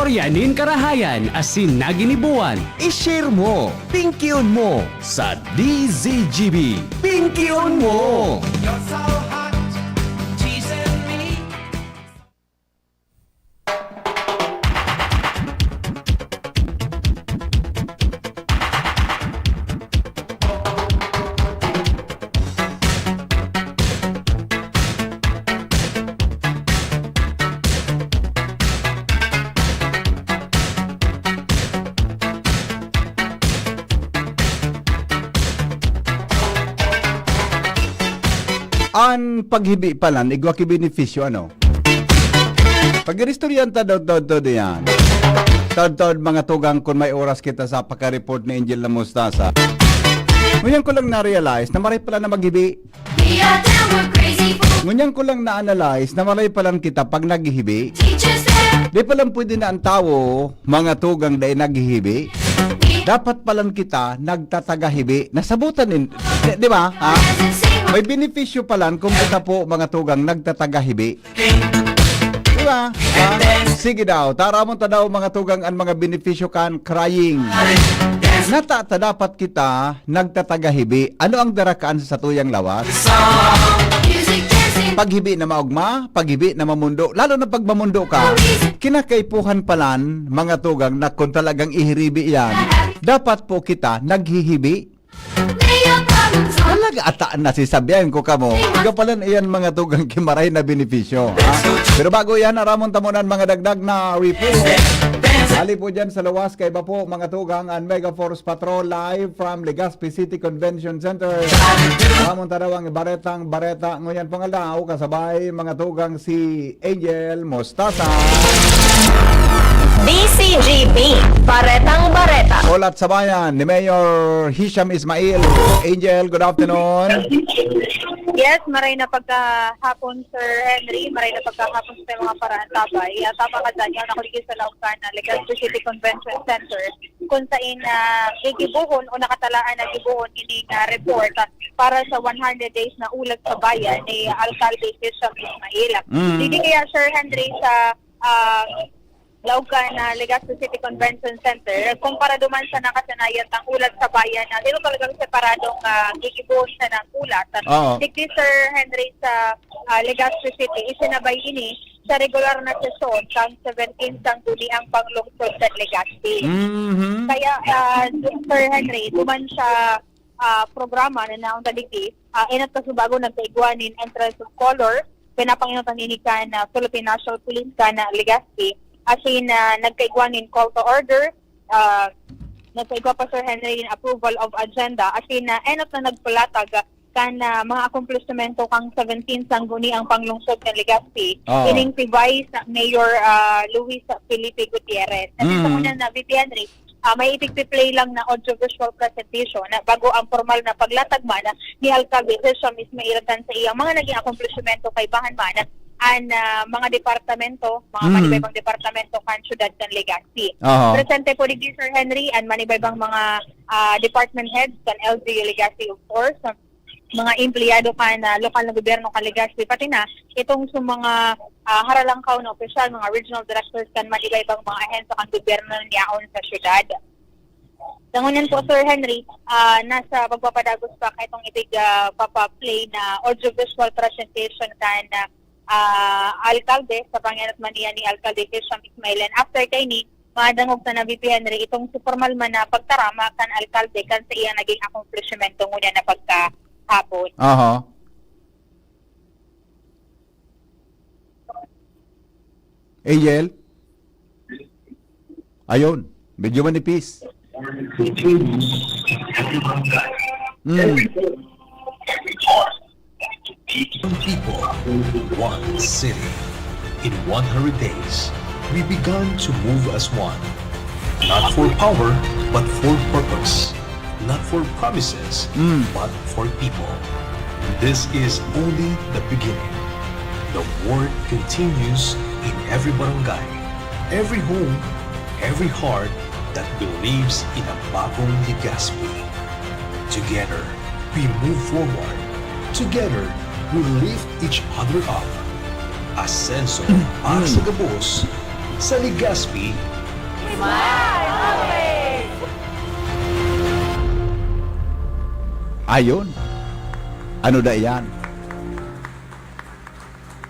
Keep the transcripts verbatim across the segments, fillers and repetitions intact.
Yanin karahayan asin naginibuan. I-share mo, pingkion mo sa D Z G B. Pingkion mo! You're so hot, teasing me. An paghibi palan, igwa ki benepisyo, ano? Pag-iristoryahan ta daw, daw, daw, diyan. Taod-taod, mga tugang, kun may oras kita sa pakareport ni Angel na Mustasa. Ngunyan ko lang na-realize na maray pala na maghibi. We are down, we're crazy for Ngunyan ko lang na-analyze na maray palan kita pag naghihibi. Teachers there. Di palan pwede na ang tawo, mga tugang, dai naghihibi. We Dapat palan kita nagtatagahibi. Nasabutan nin-, di, di ba? Ha? May benepisyo palan kung kita po, mga tugang, nagtatagahibi. Di ba? Ha? Sige daw, taramon ta daw, mga tugang, an mga benepisyo kan crying. Nata ta dapat kita nagtatagahibi. Ano ang darakaan sa satuyang lawas? Music, dancing. Paghibi na maogma, paghibi na mamundo. Lalo na pag mamundo ka, kinakaipuhan palan, mga tugang, na kung talagang ihiribi yan, dapat po kita naghihibi. Talaga ata na si sabihan ko kamo. Ikaw pala na iyan, mga tugang, kimaray na benepisyo, ha? Pero bago yan, aramon ta muna an mga dagdag na report. Hali po dyan sa lawas, kaiba po, mga tugang, an Mega Force Patrol live from Legazpi City Convention Center. Aramon ta daw ang baretang bareta ngunyan pong aldaw, kasabay, mga tugang, si Angel Mostasa. D C G B, Baretang Bareta. Hulat sa Bayan ni Mayor Hisham Ismail. Angel, good afternoon. Yes, maray na pagkahapon, Sir Henry. Maray na pagkahapon sa mga paraantabay. Ah, tama ka dyan, yan ako dito sa Laocan, na Legazpi City Convention Center, kung sain, ah, gigibohon o nakatalaan na gibohon ining, ah, report, ah, para sa one hundred days na Hulat sa Bayan ni Alcalde Hisham Ismail. Mm. Digdi kaya, Sir Henry, sa, ah, Laocan na Legazpi City Convention Center, kumpara duman sa nakasanayan tang Hulat sa Bayan na dito talagang separadong, ah, gigibohon siya ng hulat. Oo. Digdi, Sir Henry, sa, ah, Legazpi City, isinabay ini sa regular na sesyon kan seventeen Sangguniang Panglungsod kan Legazpi. Mhm. Kaya, ah, Sir Henry, duman sa, ah, programa na naunta digdi, ah, enot ka subago nagkaigwa nin Entrance of Color, pinapanginutan ini kan, ah, Philippine National Police kan, ah, Legazpi, asin, ah, nagkaigwa nin call to order, ah, nagkaigwa pa, Sir Henry, nin approval of agenda, asin, ah, enot na nagpalatag, ah, kan, ah, mga akomplishmento kan seventeen Sangguniang Panglungsod kan Legazpi, Oo. ining si Vice Mayor, ah, Luis Felipe Gutierrez. At Mm. sa una na, V P Henry, ah, may ipigpi-play lang na audiovisual presentation na bago ang formal na paglatag man ni Alcalde Hisham Ismail kan sa iyang mga naging akomplishmento kaibahan man an, ah, mga departamento, mga Mm. manibaybang departamento kan siyudad kan Legazpi. Aha. Presente po digdi, Sir Henry, an manibaybang mga, ah, department heads kan L G U Legazpi, of course, mga empleyado kan, ah, lokal na gobyerno kan Legazpi, pati na itong sa mga, ah, haralangkaw na opisyal, mga regional directors kan manibaybang mga ahensya kan gobyerno na yaon sa siyudad. Sa ngunyan po, Sir Henry, ah, nasa pagpapadagos pa kaitong ipig, ah, papa-play na audiovisual presentation kan, ah, ah, alkalde sa pangenot man niya ni Alkalde Hisham Ismail. And after kaini, madangog ta na, V P Henry, itong si formal man na pagtarama kan alkalde kan sa iyang naging akomplishmento ngunyan na pagkahapon. Aha. Angel? Ayun, medyo manipis. Mm. People, one city. In one hundred days, we began to move as one. Not for power, but for purpose. Not for promises, Mm. but for people. This is only the beginning. The work continues in every barangay, every home, every heart that believes in a bagong Legazpi. Together, we move forward. Together, we lift each other up. Asenso para sa gabos, sa Legazpi, Ayon. Ano da iyan?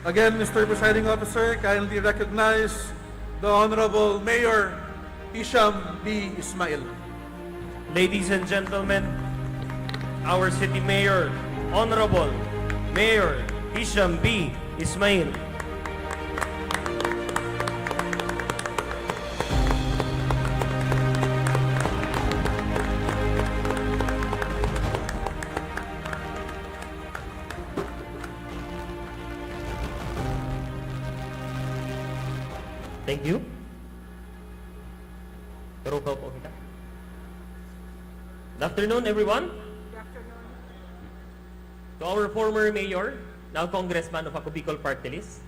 Again, Mister Presiding Officer, kindly recognize the Honorable Mayor Hisham B. Ismail. Ladies and gentlemen, our city mayor, Honorable Mayor Hisham B. Ismail. Thank you. Pero kaupo kita. Good afternoon, everyone. Good afternoon. To our former mayor, now congressman of Ako Bicol Party List,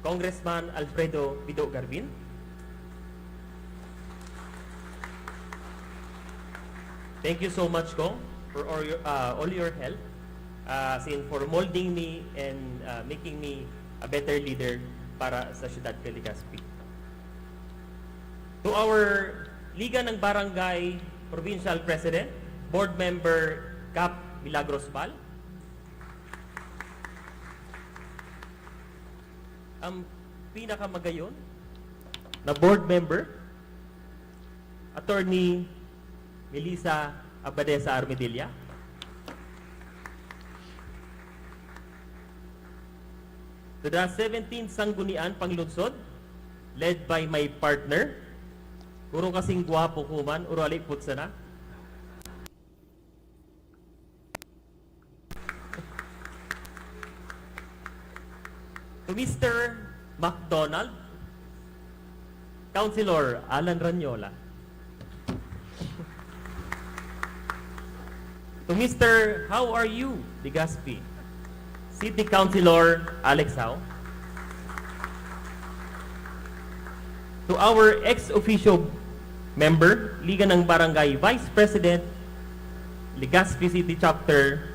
Congressman Alfredo Bido Garbin. Thank you so much, Kong, for all your, uh, all your help, uh, as in for molding me and, uh, making me a better leader para sa siyudad kan Legazpi. To our Liga ng Barangay Provincial President, Board Member Kap Milagros Bal. Ang pinakamagayon na board member, Attorney Melissa Abadesa Armedilla. To the seventeen Sanggunian Panglungsod, led by my partner, guro kasing gwapo ko man, uro alipot sana. To Mister McDonald, Councilor Alan Ranyola. To Mister How Are You, Legazpi, City Councilor Alex Hao. To our ex officio member, Liga ng Barangay Vice President, Legazpi City Chapter,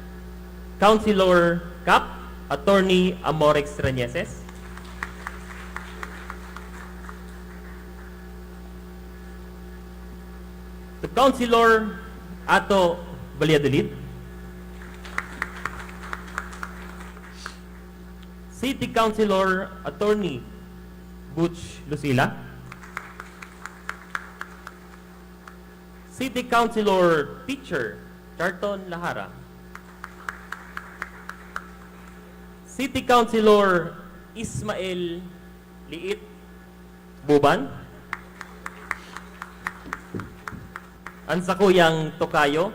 Councilor Cap, Attorney Amorex Reneses. To Councilor Ato Valladolid. City Councilor Attorney Butch Lucila. City Councilor Teacher Charton Lahara. City Councilor Ismael Liit Buban. Ang sakuyang tokayo,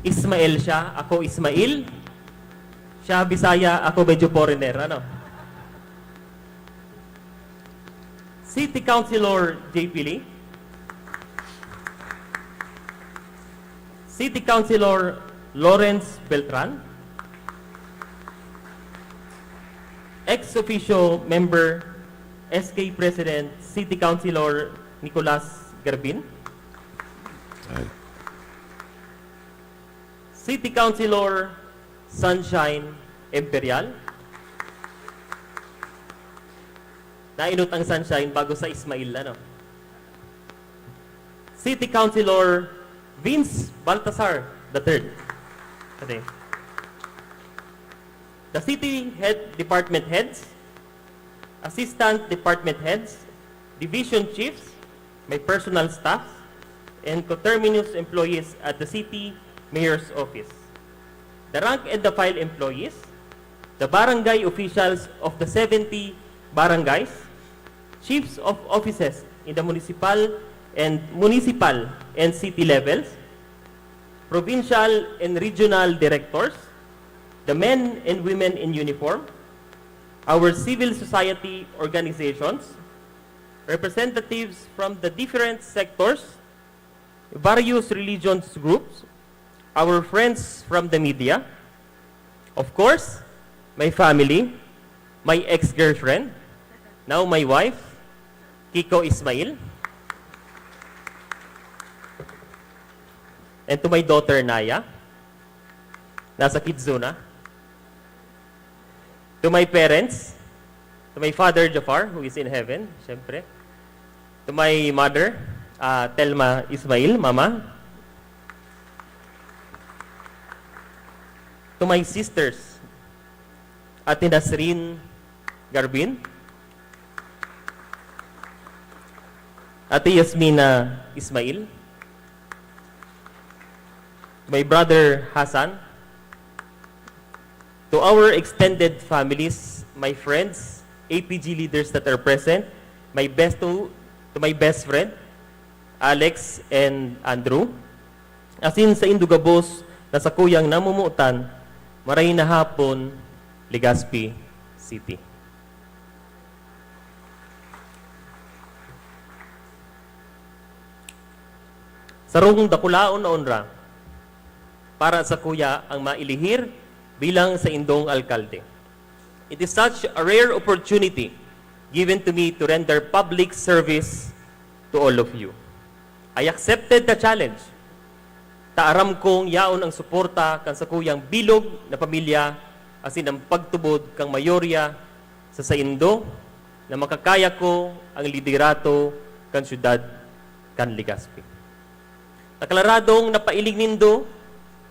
Ismael siya, ako Ismail. Siya Bisaya, ako medyo foreigner, ano? City Councilor J P Lee. City Councilor Lawrence Beltran. Ex officio member, S K President, City Councilor Nicolas Garbin. Ay. City Councilor Sunshine Imperial. Nainot ang Sunshine bago sa Ismail, ano? City Councilor Vince Baltasar the third. Okay. The city head, department heads, assistant department heads, division chiefs, my personal staff, and coterminous employees at the city mayor's office. The rank and the file employees, the barangay officials of the seventy barangays, chiefs of offices in the municipal and municipal and city levels, provincial and regional directors, the men and women in uniform, our civil society organizations, representatives from the different sectors, various religions groups, our friends from the media, of course, my family, my ex-girlfriend, now my wife, Kiko Ismail, and to my daughter, Naya, nasa Kidzuna, to my parents, to my father, Jafar, who is in heaven, syempre, To my mother, uh, Telma Ismail, Mama. To my sisters, Ate Nasrin Garbin, Ate Yasmina Ismail, my brother Hassan, to our extended families, my friends, A P G leaders that are present, my best to, to my best friend, Alex and Andrew, asin saindo gabos na sakuyang namomotan, maray na hapon, Legazpi City. Sarong dakulaon na onra para sakuya ang mailihir bilang saindong alkalde. It is such a rare opportunity given to me to render public service to all of you. I accepted the challenge, ta aram kong yaon ang suporta kan sakuyang bilog na pamilya asin ang pagtubod kan mayorya sa saindo na makakaya ko ang liderato kan syudad kan Legazpi. Deklaradong napailing nindo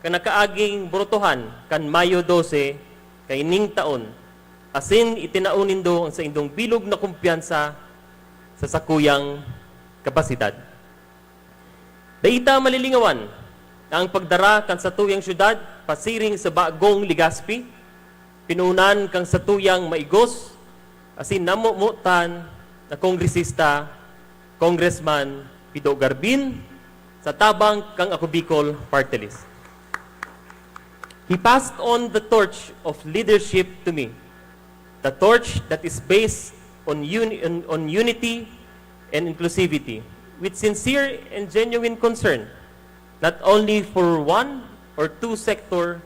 kan nakaaging botohan kan Mayo dose kaining taon, asin itinao nindo ang saindong bilog na kumpiyansa sa sakuyang kapasidad. Dai ta malilingawan na ang pagdara kan satuyang syudad pasiring sa bagong Legazpi, pinunan kan satuyang maigos asin namomotan na kongresista, Congressman Pido Garbin, sa tabang kan Ako Bicol Party List. He passed on the torch of leadership to me, the torch that is based on uni-, on, on unity and inclusivity, with sincere and genuine concern, not only for one or two sector,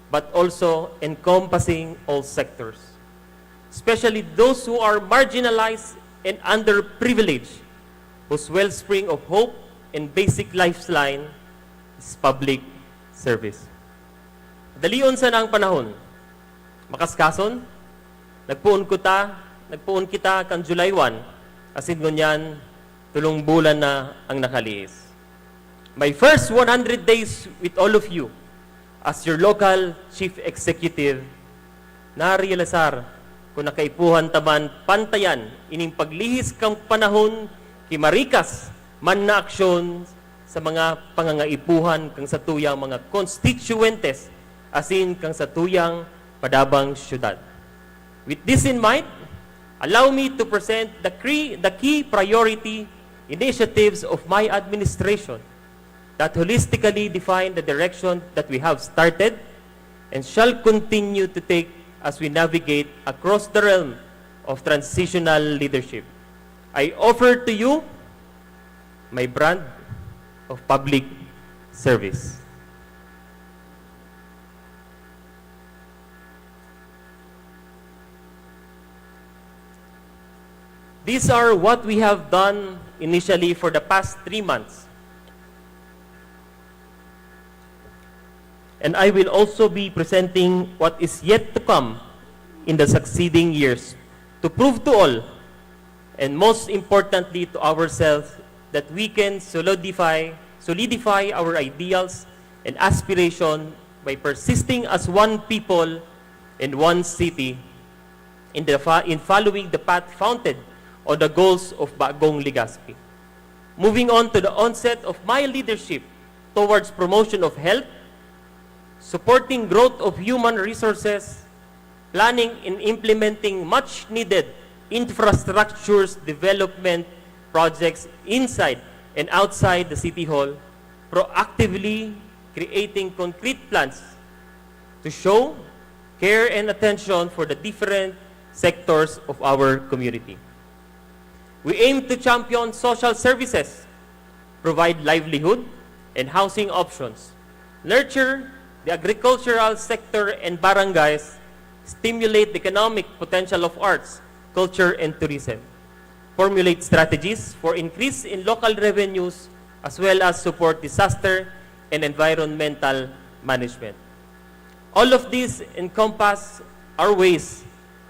but also encompassing all sectors, especially those who are marginalized and underprivileged, whose wellspring of hope and basic lifeline is public service. Dalion sana ang panahon. Makaskason, nagpoon kuta, nagpoon kita kan July one, asin ngunyan, tolong bulan na ang nakalihis. My first one hundred days with all of you as your local chief executive, narealisar ko na kaipuhan ta man pantayan ining paglihis kan panahon ki marikas man na aksyon sa mga pangangaipuhan kan satuyang mga konstituyentes asin kan satuyang padabang syudad. With this in mind, allow me to present the cre-, the key priority initiatives of my administration that holistically define the direction that we have started and shall continue to take as we navigate across the realm of transitional leadership. I offer to you my brand of public service. These are what we have done initially for the past three months. And I will also be presenting what is yet to come in the succeeding years to prove to all, and most importantly to ourselves, that we can solidify, solidify our ideals and aspiration by persisting as one people and one city in the fa-, in following the path founded on the goals of Bagong Legazpi. Moving on to the onset of my leadership towards promotion of health, supporting growth of human resources, planning and implementing much needed infrastructures development projects inside and outside the City Hall, proactively creating concrete plans to show care and attention for the different sectors of our community. We aim to champion social services, provide livelihood and housing options, nurture the agricultural sector and barangays, stimulate the economic potential of arts, culture, and tourism, formulate strategies for increase in local revenues, as well as support disaster and environmental management. All of these encompass our ways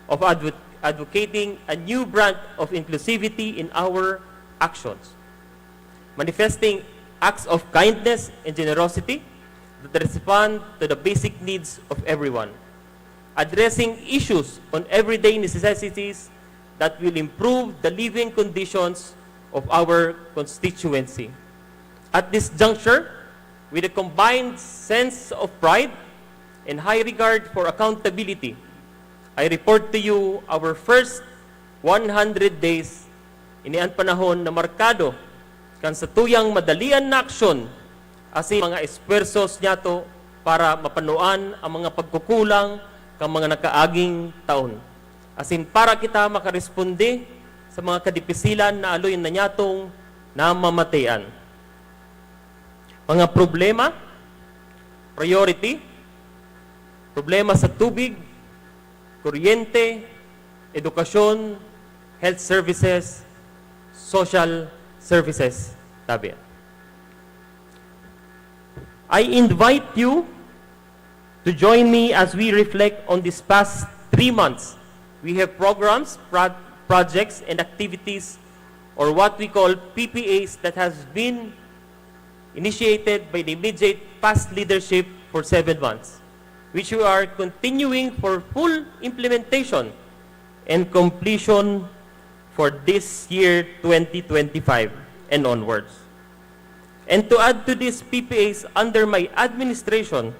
of advo-, advocating a new brand of inclusivity in our actions, manifesting acts of kindness and generosity that respond to the basic needs of everyone, addressing issues on everyday necessities that will improve the living conditions of our constituency. At this juncture, with a combined sense of pride and high regard for accountability, I report to you our first one hundred days, ini an panahon na markado kan satuyang madalian na aksyon asin mga espuwersos niyato para mapanuan ang mga pagkukulang kan mga nakaaging taon, asin para kita makaresponde sa mga kadipisilan na aloy na niyatong namamatean. Mga problema, priority, problema sa tubig, kuryente, edukasyon, health services, social services. Tabi. I invite you to join me as we reflect on these past three months. We have programs, pro-, projects, and activities, or what we call P P As, that has been initiated by the immediate past leadership for seven months, which we are continuing for full implementation and completion for this year, twenty twenty-five and onwards. And to add to these P P As under my administration,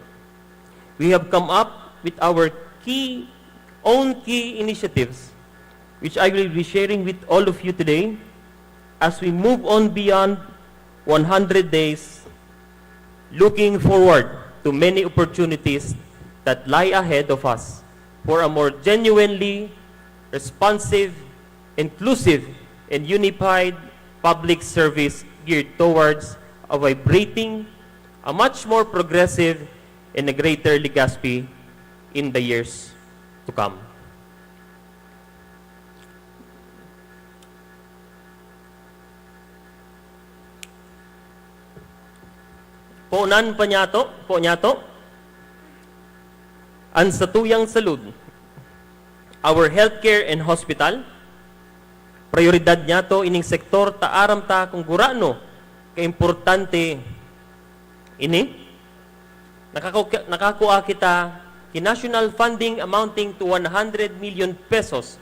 we have come up with our key, own key initiatives, which I will be sharing with all of you today as we move on beyond one hundred days, looking forward to many opportunities that lie ahead of us for a more genuinely responsive, inclusive, and unified public service geared towards a vibrating, a much more progressive, and a greater Legazpi in the years to come. Ponan pa niyato, po niyato, an satuyang salud, our healthcare and hospital, prioridad niyato ining sektor ta aram ta kung gurano kaimportante ini. Nakaku-, nakakua kita ki national funding amounting to one hundred million pesos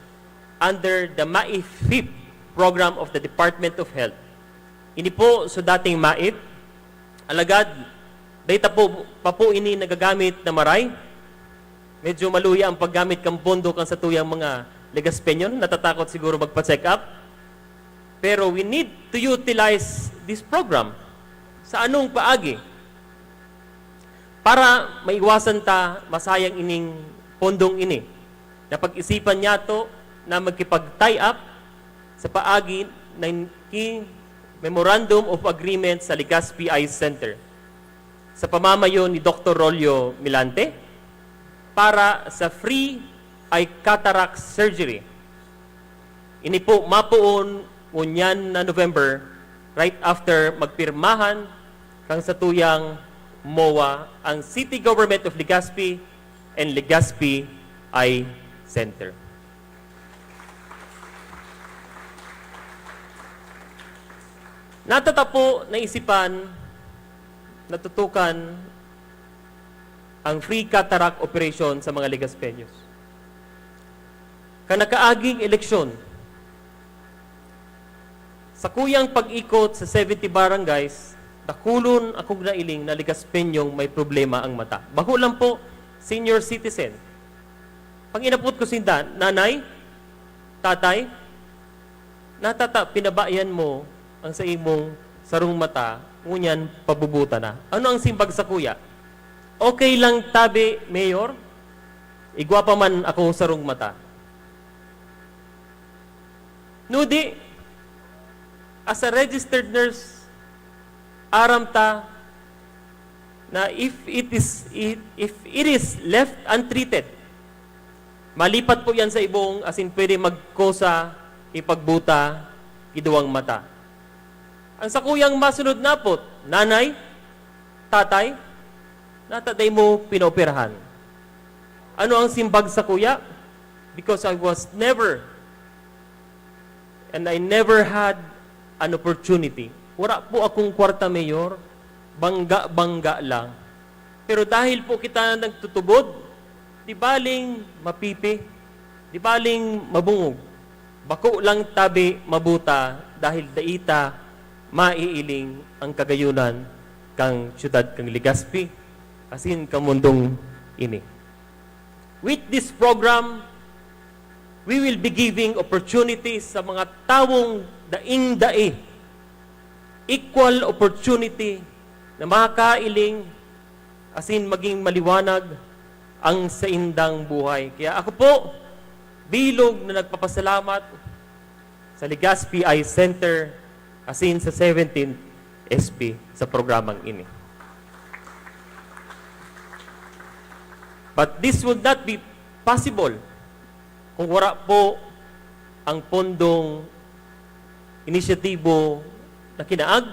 under the MAIFIP program of the Department of Health. Ini po sa dating MAIP, alagad dai ta po, pa po ini nagagamit na maray. Medyo maluya ang paggamit kan pondo kan satuyang mga Legazpeño, natatakot siguro magpa-check up. Pero we need to utilize this program. Sa anong paagi? Para maiwasan ta masayang ining pondong ini, napag-isipan niyato na magkipag-tie up sa paagi ng ki Memorandum of Agreement sa Legazpi Eye Center sa pamamayo ni Doktor Rolio Milante para sa free eye cataract surgery. Ini po mapoon ngunyan na November, right after magpirmahan kan satuyang MOA ang City Government of Legazpi and Legazpi Eye Center. Natatapo, naisipan, natutukan ang free cataract operation sa mga Legazpeños. Kan nakaaging eleksyon, sakuyang pag-ikot sa seventy barangays, dakulon akong nailing na Legazpeñong may problema ang mata. Bako lang po, senior citizen. Pag inapot ko sinda, "Nanay, tatay, natata pinabayan mo ang sa imong sarong mata, ngunyan pabubuta na." Ano ang simbag sakuya? "Okay lang tabi, Mayor. Igwa pa man ako sarong mata." Nudi, as a registered nurse, aram ta na if it is, if it is left untreated, malipat po yan sa ibong, asin pwede magkosa, ipagbuta, iduwang mata. Ang sakuyang masunod na po, "Nanay, tatay, nata dai mo pinaoperahan?" Ano ang simbag sakuya? Because I was never, and I never had an opportunity. Wara po akong kwarta, Mayor. Bangga-bangga lang. Pero dahil po kita nagtutubod, di baling mapipi, di baling mabungog. Bako lang tabi mabuta dahil dai ta maiiling ang kagayunan kan siyudad kan Legazpi, asin kan mundong ini. With this program, we will be giving opportunities sa mga tawong daing-dai, equal opportunity na makailing asin maging maliwanag ang saindang buhay. Kaya ako po, bilog na nagpapasalamat sa Legazpi Eye Center asin sa seventeenth S P sa programang ini. But this would not be possible kung wara po ang pondong inisyatibo na kinaag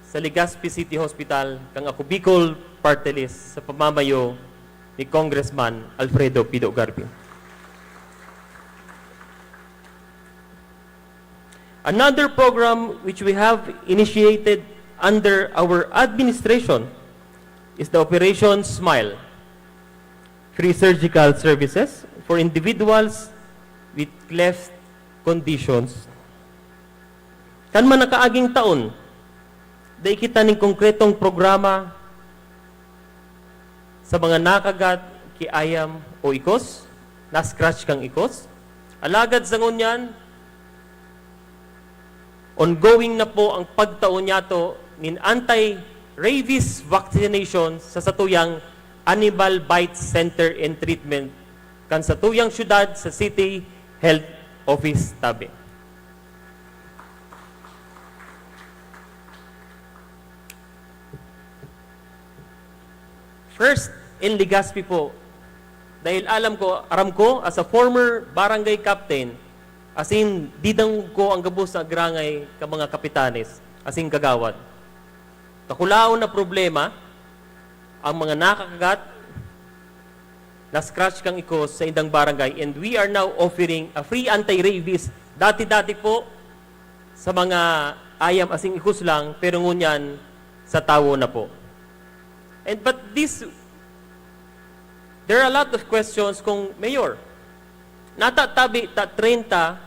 sa Legazpi City Hospital kan Ako Bicol Party List sa pamamayo ni Congressman Alfredo Pido Garvin. Another program which we have initiated under our administration is the Operation Smile, free surgical services for individuals with cleft conditions. Kan mga nakaaging taon, dai kita nin konkretong programa sa mga nakagat ki ayam o ikos, na-scratch kan ikos. Alagad sa ngunyan, ongoing na po ang pagtao niyato nin anti-rabies vaccination sa satuyang Animal Bite Center and Treatment kan satuyang syudad sa City Health Office tabi. First, in Legazpi po. Dahil alam ko, aram ko, as a former barangay captain, asin didangog ko ang gabos na agrangay ka mga kapitanes, asin kagawad. Kakulaon na problema, ang mga nakakagat, na-scratch kang ikos sa indang barangay, and we are now offering a free anti-rabies. Dati-dati po, sa mga ayam asin ikos lang, pero ngunyan sa tawo na po. And but this, there are a lot of questions kung, Mayor, nata tabi ta treinta,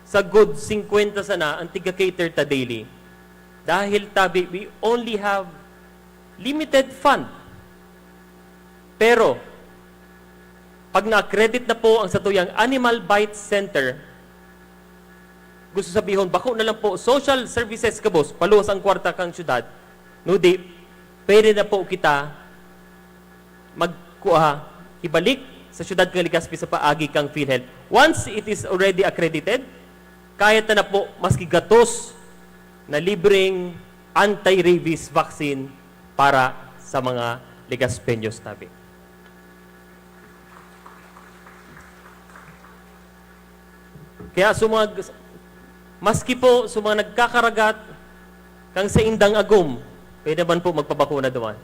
sagkod singkwenta sana ang tiga-cater ta daily. Dahil tabi, we only have limited fund. Pero, pag na-accredit na po ang satuyang Animal Bite Center, gusto sabihon, bako na lang po, social services gabos, paluwas ang kwarta kang syudad, nudi, pwede na po kita magkuha, ibalik sa syudad ng Legazpi sa paagi kang PhilHealth. Once it is already accredited, kaya ta na po maski gatos na libreng anti-rabies vaccine para sa mga Legazpeños tabi. Kaya sa mga, maski po sa mga nagkakaragat kang saindang agom, pwede man po magpabakuna duman.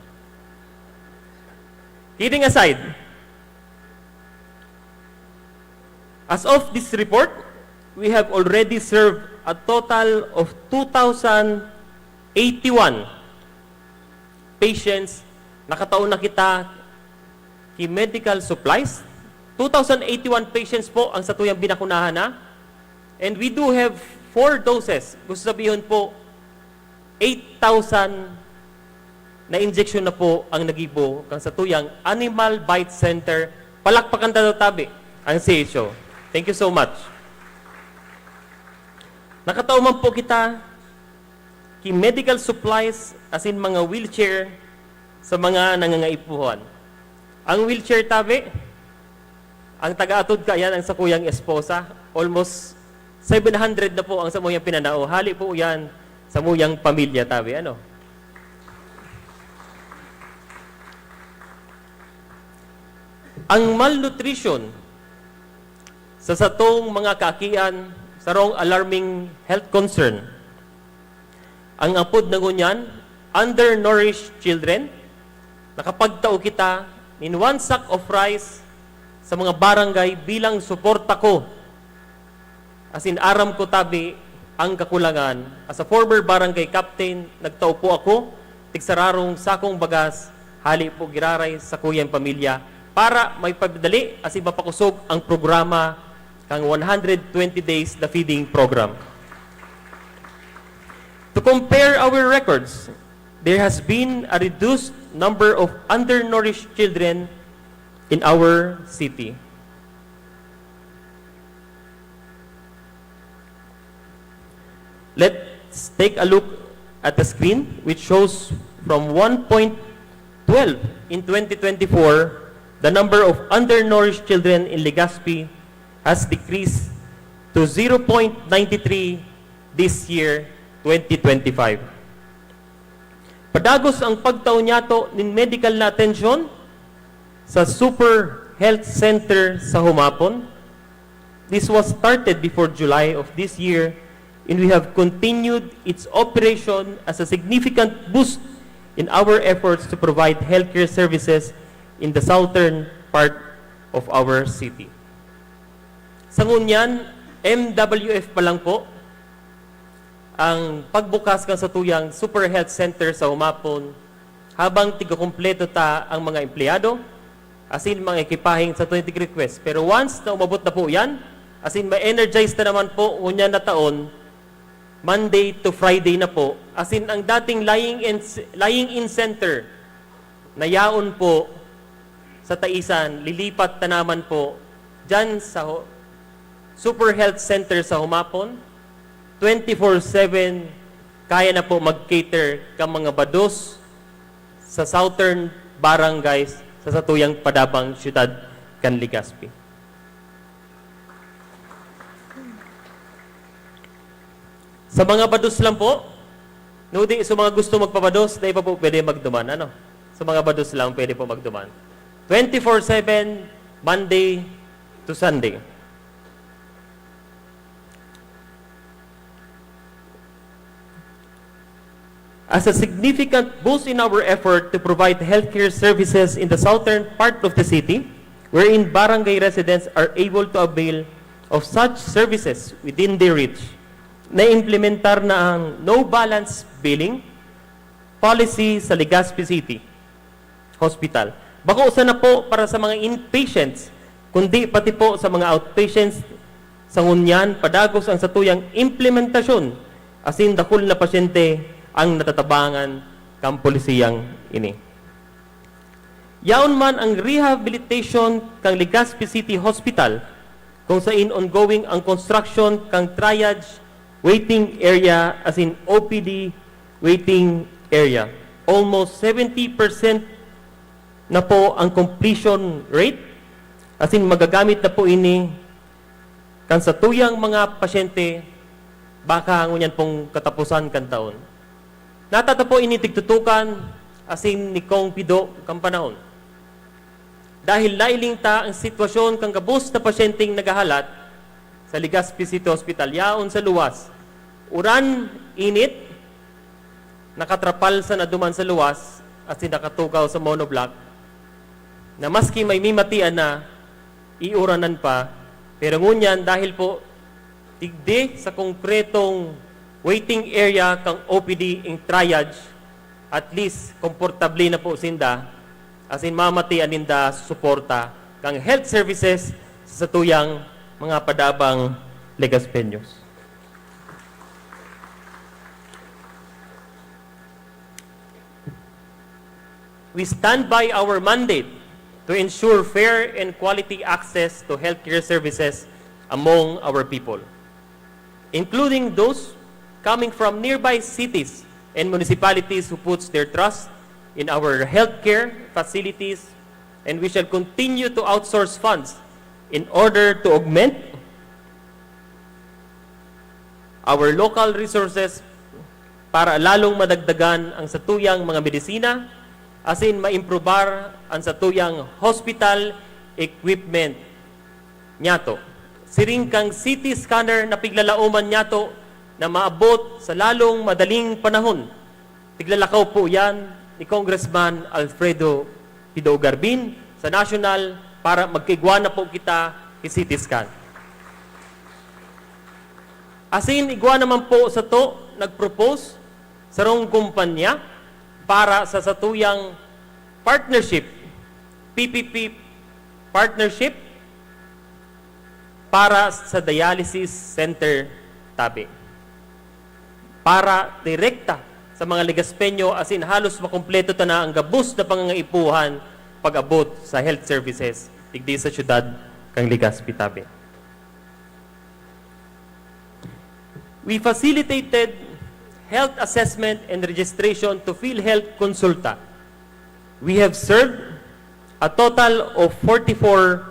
Kidding aside, as of this report, we have already served a total of two thousand eighty-one patients. Nakatao na kita ki medical supplies. Two thousand eighty-one patients po ang satuyang binakunahan na. And we do have four doses. Gusto sabihon po, eight thousand na injection na po ang nagibo kan satuyang Animal Bite Center. Palakpakan ta daw tabi ang C H O. Thank you so much. Nakatao man po kita ki medical supplies asin mga wheelchair sa mga nangangaipuhan. Ang wheelchair tabi, ang taga-atod kaiyan ang sakuyang esposa, almost seven hundred na po ang samuyang pinanao. Hali po yan samuyang pamilya tabi, ano? Ang malnutrition sa satong mga kaakian, sarong alarming health concern. Ang apod na ngunyan, undernourished children, nakapagtao kita nin one sack of rice sa mga barangay bilang suporta ko. Asin aram ko tabi, Ang kakulangan, as a former barangay captain, nagtao po ako, tigsararong sakong bagas, hali po giraray sa kuyang pamilya, para maipadali asin mapakosog ang programa kang one hundred twenty days na feeding program. To compare our records, there has been a reduced number of undernourished children in our city. Let's take a look at the screen, which shows from one point twelve in twenty twenty-four, the number of undernourished children in Legazpi has decreased to zero point nine three this year, twenty twenty-five. Padagos ang pagtao niyato nin medical na atensyon sa Super Health Center sa Humapon. This was started before July of this year, and we have continued its operation as a significant boost in our efforts to provide healthcare services in the southern part of our city. Sa ngunyan, M W F pa lang po ang pagbukas kan satuyang Super Health Center sa Humapon, habang tigakompleto ta ang mga empleyado, asin mga ekipaheng sa tuwing tig-request. Pero once na umabot na po yan, asin ma-energize na naman po, ngunyan na taon, Monday to Friday na po, asin ang dating lying in, lying in center na yaon po sa Taisan, lilipat na naman po dyan sa ho-, Super Health Center sa Humapon, twenty-four seven, kaya na po mag-cater ka mga bados sa southern barangays sa satuyang padabang siyudad kan Legazpi. Sa mga bados lang po, nudi, sa mga gusto magpabados, dai pa po pwede magduman, ano? Sa mga bados lang, pwede po magduman. Twenty-four seven, Monday to Sunday. As a significant boost in our effort to provide healthcare services in the southern part of the city, wherein barangay residents are able to avail of such services within their reach, naimplementar na ang no balance billing policy sa Legazpi City Hospital. Bako sana po para sa mga inpatients, kundi pati po sa mga outpatients. Sa ngunyan, padagos ang satuyang implementasyon, asin dakul na pasyente ang natatabangan kan polisiyang ini. Yaon man ang rehabilitation kan Legazpi City Hospital, kung sain ongoing ang construction kan triage waiting area asin O P D waiting area. Almost seventy percent na po ang completion rate, asin magagamit na po ini kan satuyang mga pasyente baka ngunyan pong katapusan kan taon. Natatapo ini tigtutukan asin ni Kong Pido kan panahon. Dahil nailing ta ang sitwasyon kan gabos na pasyenteng naghahalat sa Legazpi City Hospital yaon sa luwas. Uran, init, nakatrapal sana duman sa luwas asin nakatukaw sa monoblock na maski may mimatian na, iuranan pa. Pero ngunyan, dahil po tigdi sa konkretong waiting area kan O P D in triage, at least, komportable na po sinda, asin mamatian ninda suporta kan health services sa satuyang mga padabang Legazpeños. We stand by our mandate to ensure fair and quality access to healthcare services among our people, including those coming from nearby cities and municipalities who puts their trust in our healthcare facilities, and we shall continue to outsource funds in order to augment our local resources para lalong madagdagan ang satuyang mga medisina asin maimprobar ang satuyang hospital equipment niyato. Siring kan C T scanner na piglalaoman niyato na maabot sa lalong madaling panahon. Piglalakaw po yan ni Congressman Alfredo Pido Garbin sa national para magkaigwa na po kita ki C T scan. Asin igwa naman po sato nag-propose sarong kumpanya para sa satuyang partnership, P P P partnership para sa dialysis center tabi. Para direkta sa mga Legazpeño, asin halos makumpleto ta na ang gabos na pangangaipuhan pag-abot sa health services digdi sa siyudad kan Legazpi tabi. We facilitated health assessment and registration to PhilHealth Consulta. We have served a total of forty-four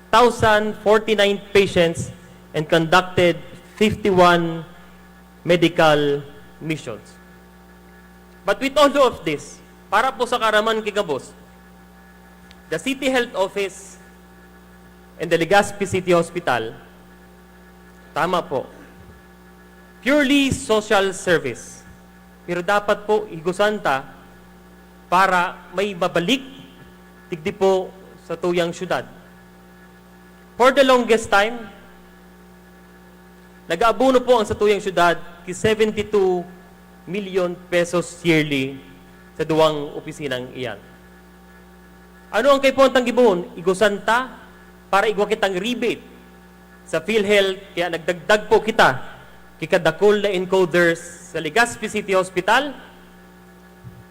thousand forty-nine patients and conducted fifty-one medical missions. But with all of this, para po sa kaaraman ki gabos, the City Health Office and the Legazpi City Hospital, tama po, purely social service. Pero dapat po, higusan ta para may mabalik digdi po satuyang syudad. For the longest time, nag-aabono po ang satuyang syudad ki seventy-two million pesos yearly sa duwang opisinang iyan. Ano ang kaipuhan tang gibohon? Higusan ta para igwa kitang rebate sa PhilHealth, kaya nagdagdag po kita ki kadakul na encoders sa Legazpi City Hospital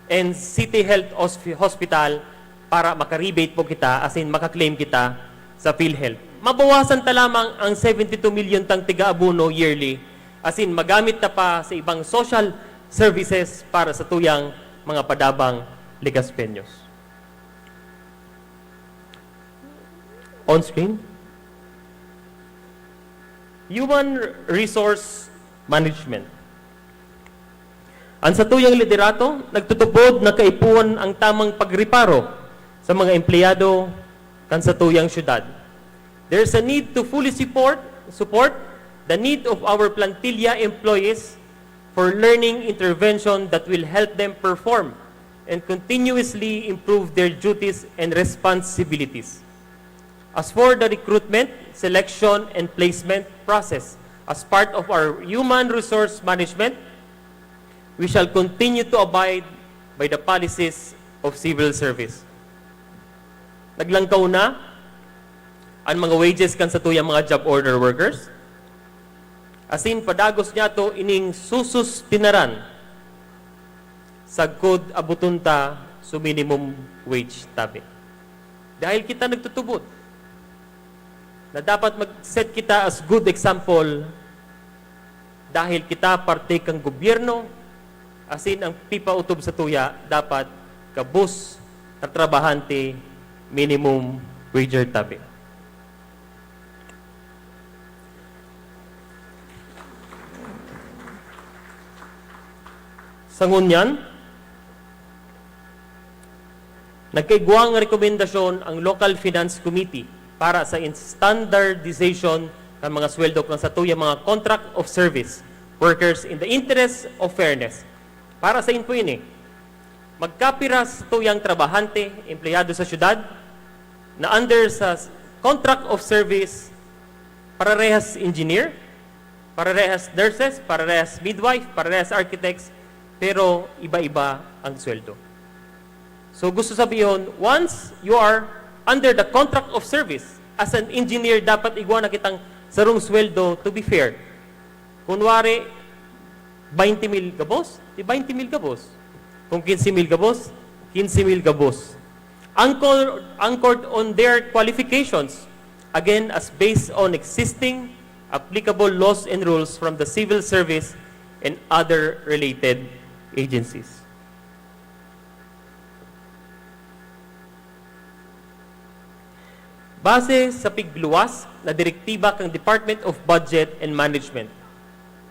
and City Health Hosp-, Hospital para maka-rebate po kita asin maka-claim kita sa PhilHealth. Mabawasan ta lamang ang seventy-two million tang tiga-abono yearly, asin magamit ta pa sa ibang social services para satuyang mga padabang Legazpeños. On screen. Human Resource Management. Ang satuyang liderato nagtutubod na kaipuhan ang tamang pagreparo sa mga empleyado kan satuyang syudad. There's a need to fully support, support the need of our plantilla employees for learning intervention that will help them perform and continuously improve their duties and responsibilities. As for the recruitment, selection, and placement process, as part of our human resource management, we shall continue to abide by the policies of civil service. Naglangkaw na an mga wages kan satuyang mga job order workers, asin padagos niyato ining susustinaran sagkod aboton ta su minimum wage tabi. Dahil kita nagtutubod na dapat mag-set kita as good example, dahil kita parte kan gobyerno, asin ang pipautob satuya dapat gabos na trabahante, minimum wager tabi. Sa ngunyan, nagkaigwang rekomendasyon ang Local Finance Committee para sa standardization kan mga sweldo kan satuyang mga contract of service workers in the interest of fairness. Para sa inpo ini, magkapira satuyang trabahante, empleyado sa syudad, na under sa contract of service, pararehas engineer, pararehas nurses, pararehas midwife, pararehas architects, pero iba-iba ang sweldo. So, gusto sabihon, once you are under the contract of service, as an engineer, dapat igwa na kitang sarong sweldo to be fair. Kunwari, twenty mil gabos, di twenty mil gabos. Kung quince mil gabos, quince mil gabos. Anchor-, anchored on their qualifications, again, as based on existing applicable laws and rules from the civil service and other related agencies. Base sa pigluwas na direktiba kan Department of Budget and Management,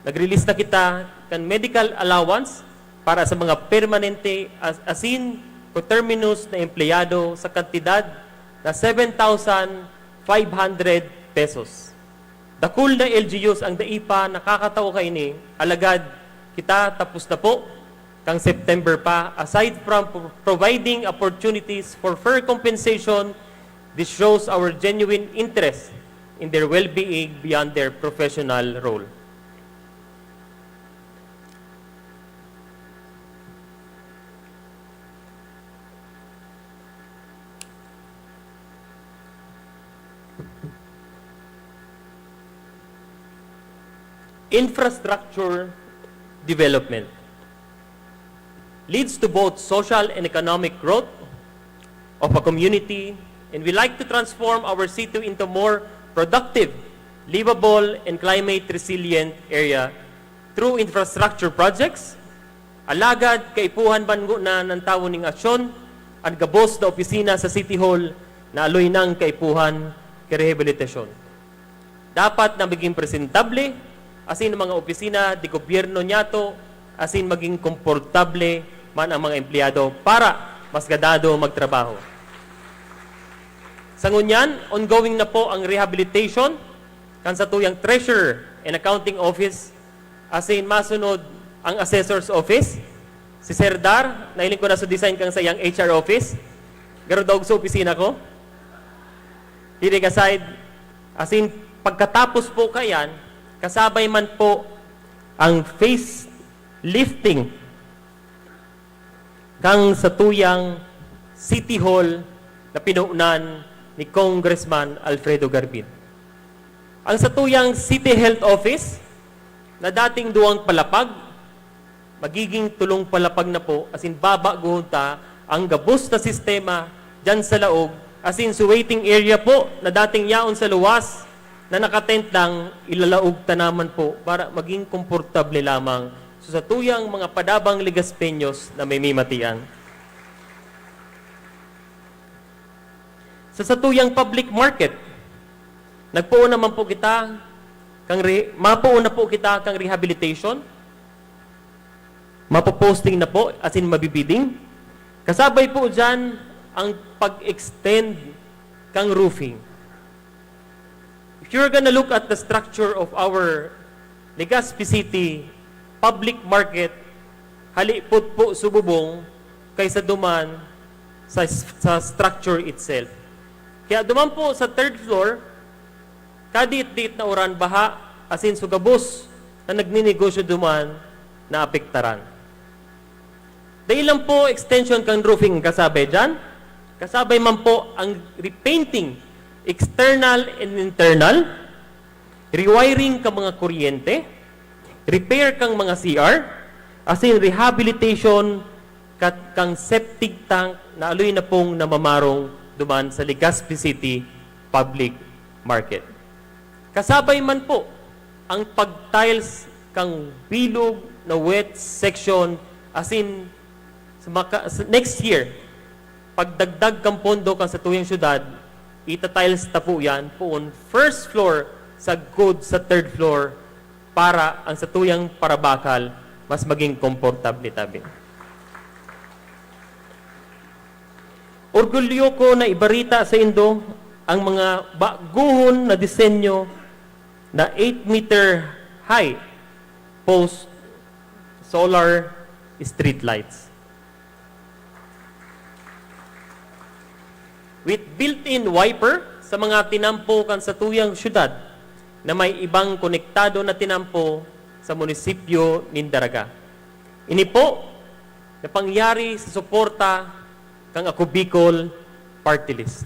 nag-release na kita kan medical allowance para sa mga permanente as-, asin coterminous na empleyado sa kantidad na seven thousand five hundred pesos. Dakul na L G Us ang dai pa nakakatao kaini, alagad kita tapos na po kan September pa. Aside from pro-, providing opportunities for fair compensation, this shows our genuine interest in their well-being beyond their professional role. Infrastructure development leads to both social and economic growth of a community, and we like to transform our city into more productive, livable, and climate resilient area through infrastructure projects. Alagad kaipuhan man nguna nang tawo ning aksyon an gabos na opisina sa City Hall na aloy nang kaipuhan ki rehabilitasyon. Dapat na maging presentable asin mga opisina de gobyerno niyato asin maging komportable man ang mga empleyado para mas ganado magtrabaho. Sa ngunyan, ongoing na po ang rehabilitation kan satuyang Treasurer and Accounting Office asin masunod ang Assessor's Office. Si Sir Dar, nahiling ko na sa design kang sa iyang H R office. Garo daog sa opisina ko. Kidding aside, asin pagkatapos po kayan, kasabay man po ang facelifting kang satuyang City Hall na pinunan ni Congressman Alfredo Garbin. Ang satuyang City Health Office na dating duwang palapag, magiging tolong palapag na po, asin babaguhon ta ang gabos na sistema diyan sa laog, asin sa waiting area po na dating yaon sa luwas na nakatent lang, ilalaog ta naman po para maging komportable lamang sa satuyang mga padabang Legaspeños na may mimatian. Sa satuyang public market, nagpoon naman po kita kang re-, mapoon na po kita kang rehabilitation, mapoposting na po, asin mabibiding. Kasabay po dyan ang pag-extend kang roofing. If you're gonna look at the structure of our Legazpi City public market, halipot po sububong kaysa duman sa, sa structure itself. Kaya duman po sa third floor, kadit-dit na uran baha, asin sugabos na nagninegosyo duman naapektaran. Dai lang po extension kan roofing kasabay diyan. Kasabay man po ang repainting, external and internal, rewiring kan mga kuryente, repair kan mga C R, asin rehabilitation kat-, kan septic tank na aloy na pong namamarong duman sa Legazpi City Public Market. Kasabay man po ang pag-tiles kan bilog na wet section, asin sa maka-, sa next year, pagdagdag kan pondo kan satuyang syudad, ita-tiles ta po yan, poon first floor sagkod sa third floor, para ang satuyang parabakal mas maging komportable tabi. Orgulyo ko na ibarita saindo ang mga baguhon na disenyo na eight meter high post solar street lights with built-in wiper sa mga tinampo kan satuyang syudad na may ibang konektado na tinampo sa munisipyo nin Daraga. Ini po na pangyari sa suporta kan Ako Bicol Party List.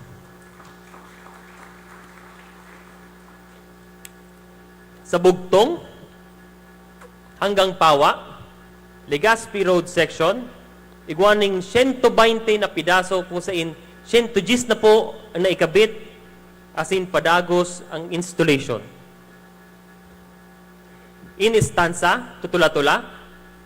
Sa bugtong hanggang Pawa, Legazpi Road Section, igwa ning siyento baynte na pidaso kung sain siyento dyes na po ang naikabit, asin padagos ang installation. In Estanza, Tutula-tula,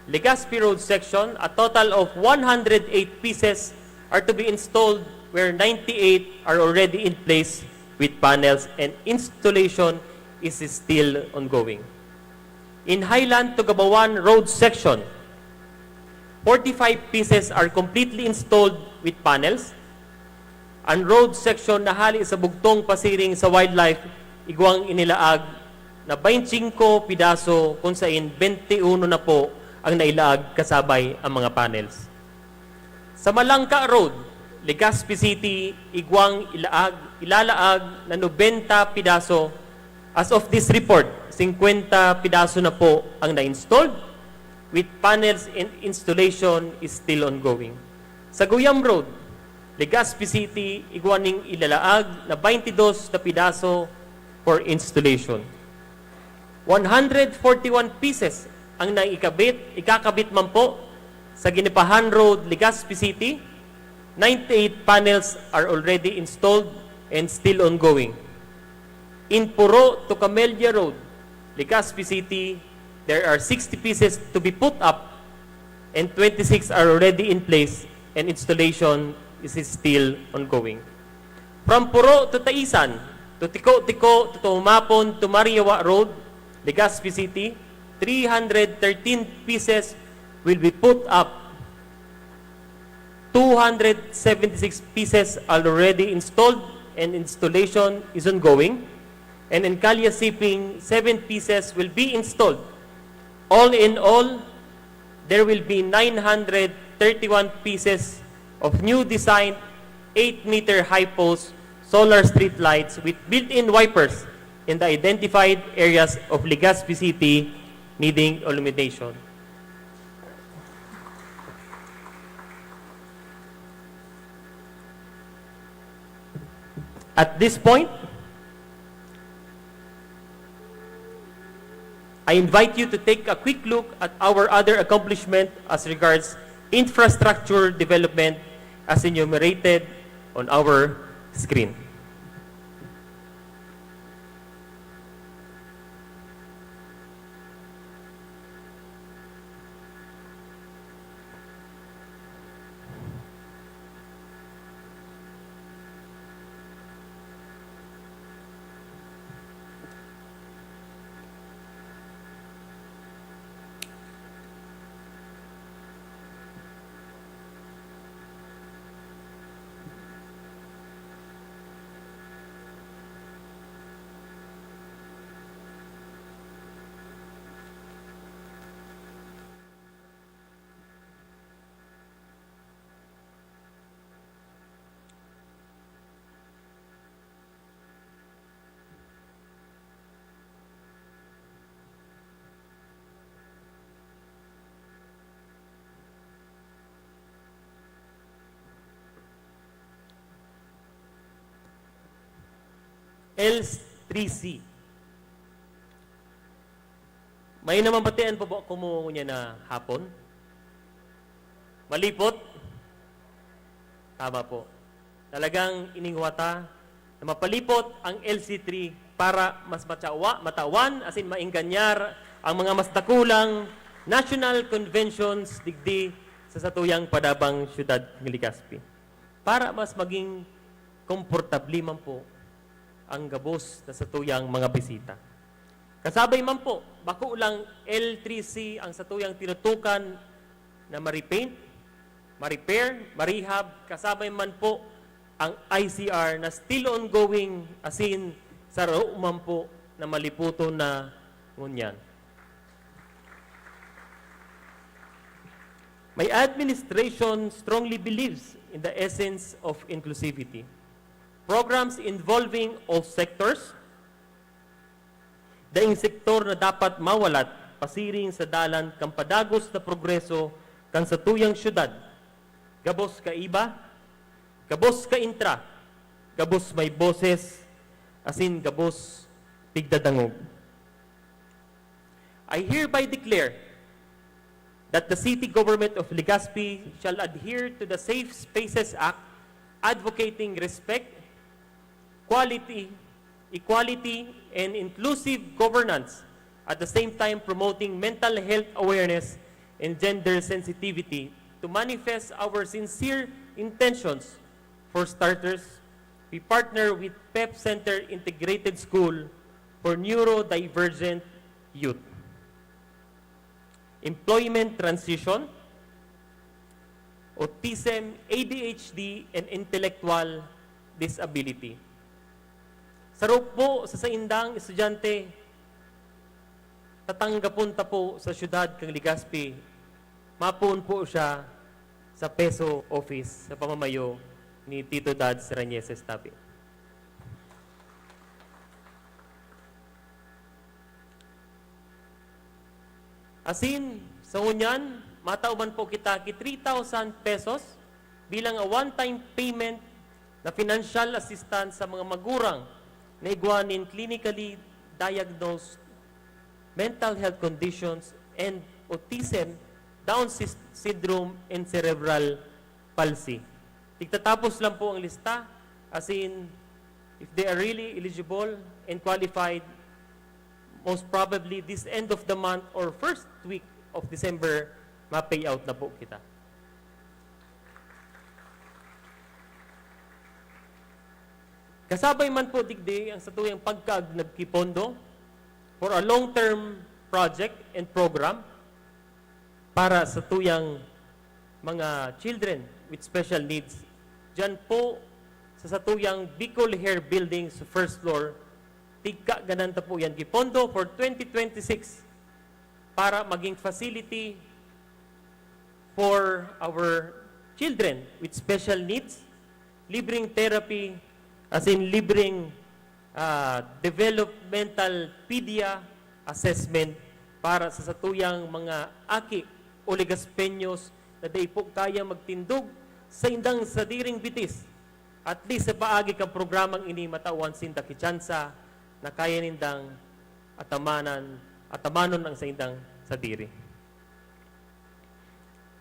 Legazpi Road Section, a total of one hundred eight pieces are to be installed, where ninety-eight are already in place with panels and installation is still ongoing. In Highland to Gabawan Road Section, forty-five pieces are completely installed with panels. An road section na hali sa bugtong pasiring sa wildlife, igwang inilaag na baynte singko pidaso, kun sain baynte uno na po ang nailaag kasabay ang mga panels. Sa Malangka Road, Legazpi City, igwang ilaag, ilalaag na nobenta pidaso. As of this report, singkwenta pidaso na po ang na-installed, with panels and installation is still ongoing. Sa Guyam Road, Legazpi City, igwa ning ilalaag na baynte dos na pidaso for installation. One hundred forty-one pieces ang naikabit, ikakabit man po sa Ginipahan Road, Legazpi City. Ninety-eight panels are already installed and still ongoing. In Puro to Camellia Road, Legazpi City, there are sixty pieces to be put up and twenty-six are already in place and installation is still ongoing. From Puro to Taisan, to Tiko-Tiko, to Tumapon, to Mariawa Road, Legazpi City, three hundred thirteen pieces will be put up. Two hundred seventy-six pieces are already installed and installation is ongoing. And in Calle Siping, seven pieces will be installed. All in all, there will be nine hundred thirty-one pieces of new design, eight-meter high post solar street lights with built-in wipers in the identified areas of Legazpi City needing illumination. At this point, I invite you to take a quick look at our other accomplishment as regards infrastructure development as enumerated on our screen. L three C. May namamatian pa ba kamo ngunyan na hapon? Malipot? Tama po. Talagang iningwa ta na mapalipot ang L C three para mas matsawa, matawan, asin maenganyar ang mga mas dakulang national conventions digdi sa satuyang padabang syudad ng Legazpi. Para mas maging komportable man po ang gabos na satuyang mga bisita. Kasabay man po, bako lang L three C ang satuyang tinutukan na ma-repaint, ma-repair, ma-rehab, kasabay man po ang I C R na still ongoing, asin saro man po na malipoton na ngunyan. My administration strongly believes in the essence of inclusivity. Programs involving all sectors, daing sektor na dapat mawalat pasiring sa dalan kan padagos na progreso kan satuyang syudad. Gabos kaiba, gabos kaintra, gabos may boses, asin gabos tigdadangog. I hereby declare that the City Government of Legazpi shall adhere to the Safe Spaces Act, advocating respect, quality, equality, and inclusive governance, at the same time promoting mental health awareness and gender sensitivity to manifest our sincere intentions. For starters, we partner with PEP Center Integrated School for Neurodivergent Youth. Employment transition, autism, A D H D, and intellectual disability. Saro po sa saindang estudyante, tatanggapon ta po sa siyudad kan Legazpi, mapoon po siya sa PESO office sa pamamayo ni Tito Dads Reñeses Tabe. Asin, sa ngunyan, matao man po kita ki three thousand pesos bilang a one-time payment na financial assistance sa mga magurang na igwa nin clinically diagnosed mental health conditions, and autism, Down sys- syndrome, and cerebral palsy. Tigtatapos lang po ang lista, as in, if they are really eligible and qualified, most probably this end of the month or first week of December, ma-pay out na po kita. Kasabay man po digdi ang satuyang pagkaag nagkipondo for a long-term project and program para sa tuyang mga children with special needs. Diyan po sa satuyang Bicol Hair Building sa first floor, tigkaganan ta po yan gipondo for twenty twenty-six para maging facility for our children with special needs, libreng therapy, as in libreng, ah, developmental pedia assessment para sa satuyang mga aki o Legaspeños na dai po kaya magtindog sa indang sadiring bitis. At least sa paagi kan programang ini, matawan sinda ki tsansa na kaya nindang atamanan, atamanon ang saindang sadiri.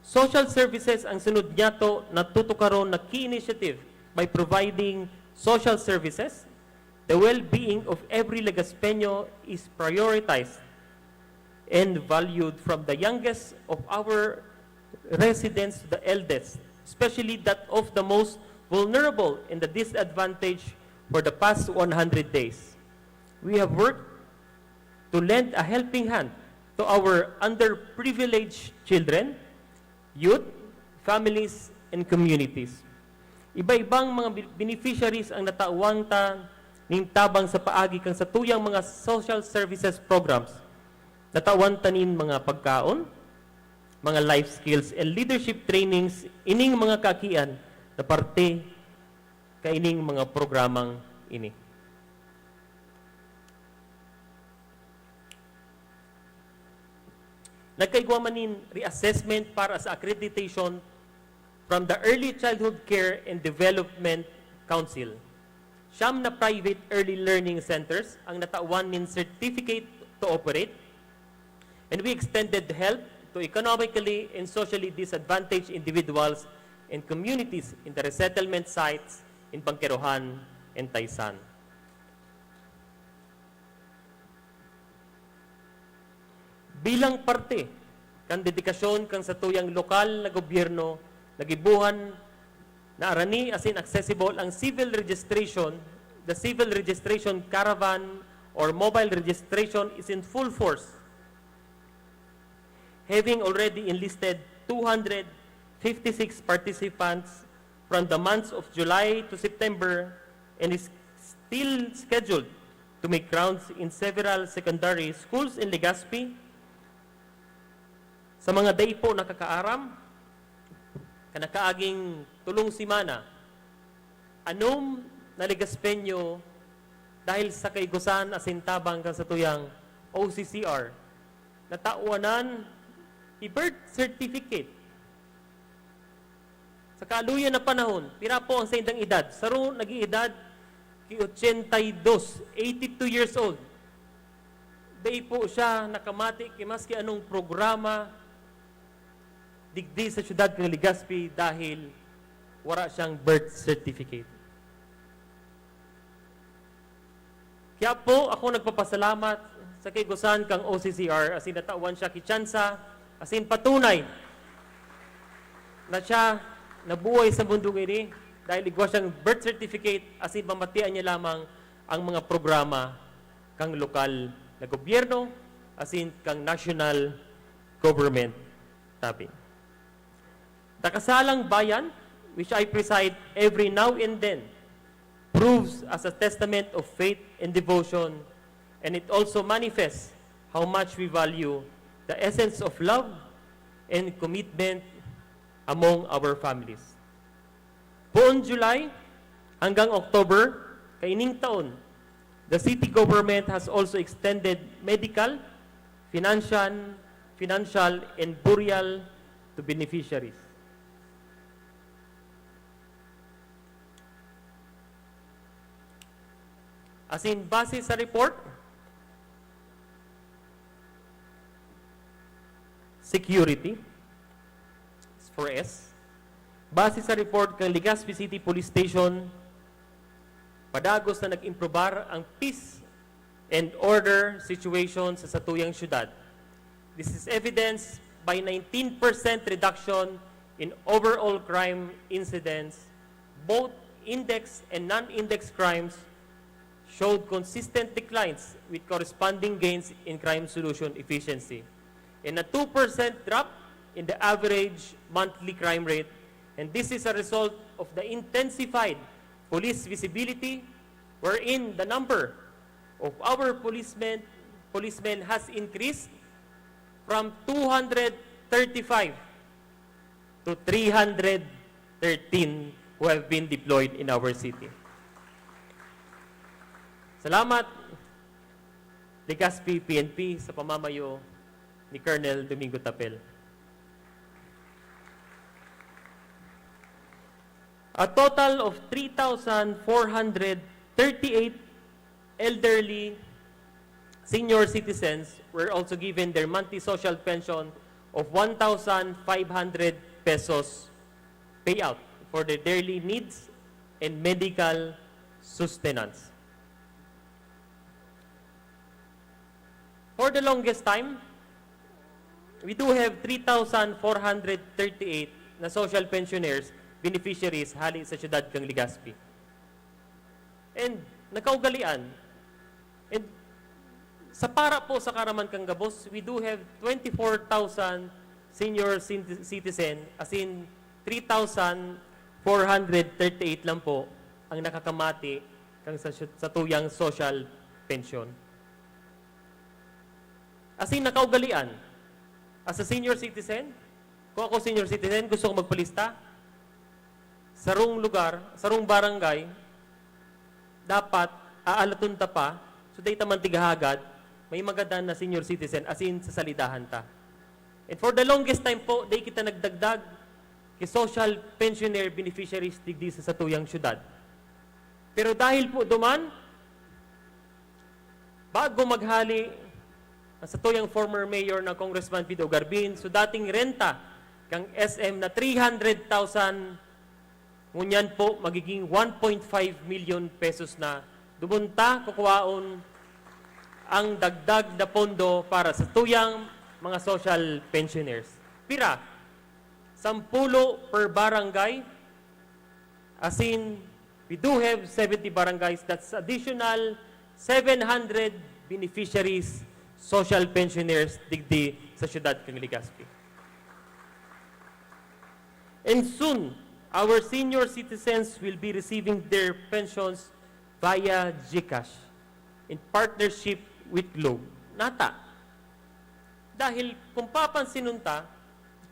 Social services ang sunod niyato na tutukaron na key initiative. By providing social services, the well-being of every Legaspeño is prioritized and valued, from the youngest of our residents to the eldest, especially that of the most vulnerable and the disadvantaged. For the past one hundred days, we have worked to lend a helping hand to our underprivileged children, youth, families, and communities. Iba-ibang mga bi-, beneficiaries ang natawan ta nin tabang sa paagi kan satuyang mga social services programs. Natawan ta nin mga pagkaon, mga life skills, and leadership trainings ining mga kaakian na parte kaining mga programang ini. Nagkaigwa man nin reassessment para sa accreditation from the Early Childhood Care and Development Council. Siyam na private early learning centers ang natawan nin certificate to operate, and we extended help to economically and socially disadvantaged individuals and communities in the resettlement sites in Bangkerohan and Taysan. Bilang parte kan dedikasyon kan satuyang lokal na gobyerno, nagibuhan na arani asin accessible ang civil registration. The civil registration caravan or mobile registration is in full force, having already enlisted two hundred fifty-six participants from the months of July to September, and is still scheduled to make rounds in several secondary schools in Legazpi. Sa mga dai po nakakaaram, kan nakaaging tulong semana, anom na Legazpeño, dahil sa kaigosan asin tabang kan satuyang O C C R, natawanan ki birth certificate. Sa kaluyan na panahon, pira po ang saindang edad? Saro nag-iedad ki ochenta y dos, eighty-two years old. Dai po siya nakamati ki maski anong programa digdi sa siyudad kan Legazpi dahil wara siyang birth certificate. Kaya po ako nagpapasalamat sa kaigosan kan O C C R, asin natawan siya ki tsansa, asin patunay na siya nabuhay sa mundong ini dahil igwa siyang birth certificate, asin mamatian niya lamang ang mga programa kang lokal na gobyerno asin kang national government. Tabi. The Kasalang Bayan, which I preside every now and then, proves as a testament of faith and devotion, and it also manifests how much we value the essence of love and commitment among our families. Poon July hanggang October kaining taon, the city government has also extended medical, financial, financial, and burial to beneficiaries. Asin base sa report, Security, four S. Base sa report kan Legazpi City Police Station, padagos na nag-improbar ang peace and order situation sa satuyang syudad. This is evidenced by nineteen percent reduction in overall crime incidents. Both index and non-index crimes showed consistent declines with corresponding gains in crime solution efficiency and a two percent drop in the average monthly crime rate. And this is a result of the intensified police visibility, wherein the number of our policemen, policemen has increased from two hundred thirty-five to three hundred thirteen who have been deployed in our city. Salamat, Legazpi P N P, sa pamamayo ni Colonel Domingo Tapel. A total of three thousand four hundred thirty-eight elderly senior citizens were also given their monthly social pension of one thousand five hundred pesos payout for their daily needs and medical sustenance. For the longest time, we do have three thousand four hundred thirty-eight na social pensioners, beneficiaries, hali sa siyudad kan Legazpi. And nakaugalian, and sa para po sa kaaraman kan gabos, we do have twenty-four thousand senior citi-, citizen, as in three thousand four hundred thirty-eight lang po ang nakakamati kan sa, satuyang social pension. As in, nakaugalian, as a senior citizen, kung ako senior citizen, gusto ko magpalista, sarong lugar, sarong barangay, dapat aalaton ta pa, so dai ta man tiga hagad, may magadan na senior citizen, as in, sa salidahan ta. And for the longest time po, dai kita nagdagdag ki social pensioner beneficiaries digdi sa satuyang syudad. Pero dahil po duman, bago maghali ang satuyang former mayor na Congressman Fido Garbin, so dating renta kang S M na three hundred thousand, ngunyan po magiging one point five million pesos na. Dumunta, kukuhaon ang dagdag na pondo para satuyang mga social pensioners. Pira? Sampulo per barangay. As in, we do have seventy barangays. That's additional seven hundred beneficiaries, social pensioners, digdi sa siyudad kan Legazpi. And soon, our senior citizens will be receiving their pensions via GCash in partnership with Globe. Nata, dahil kung papansinon ta,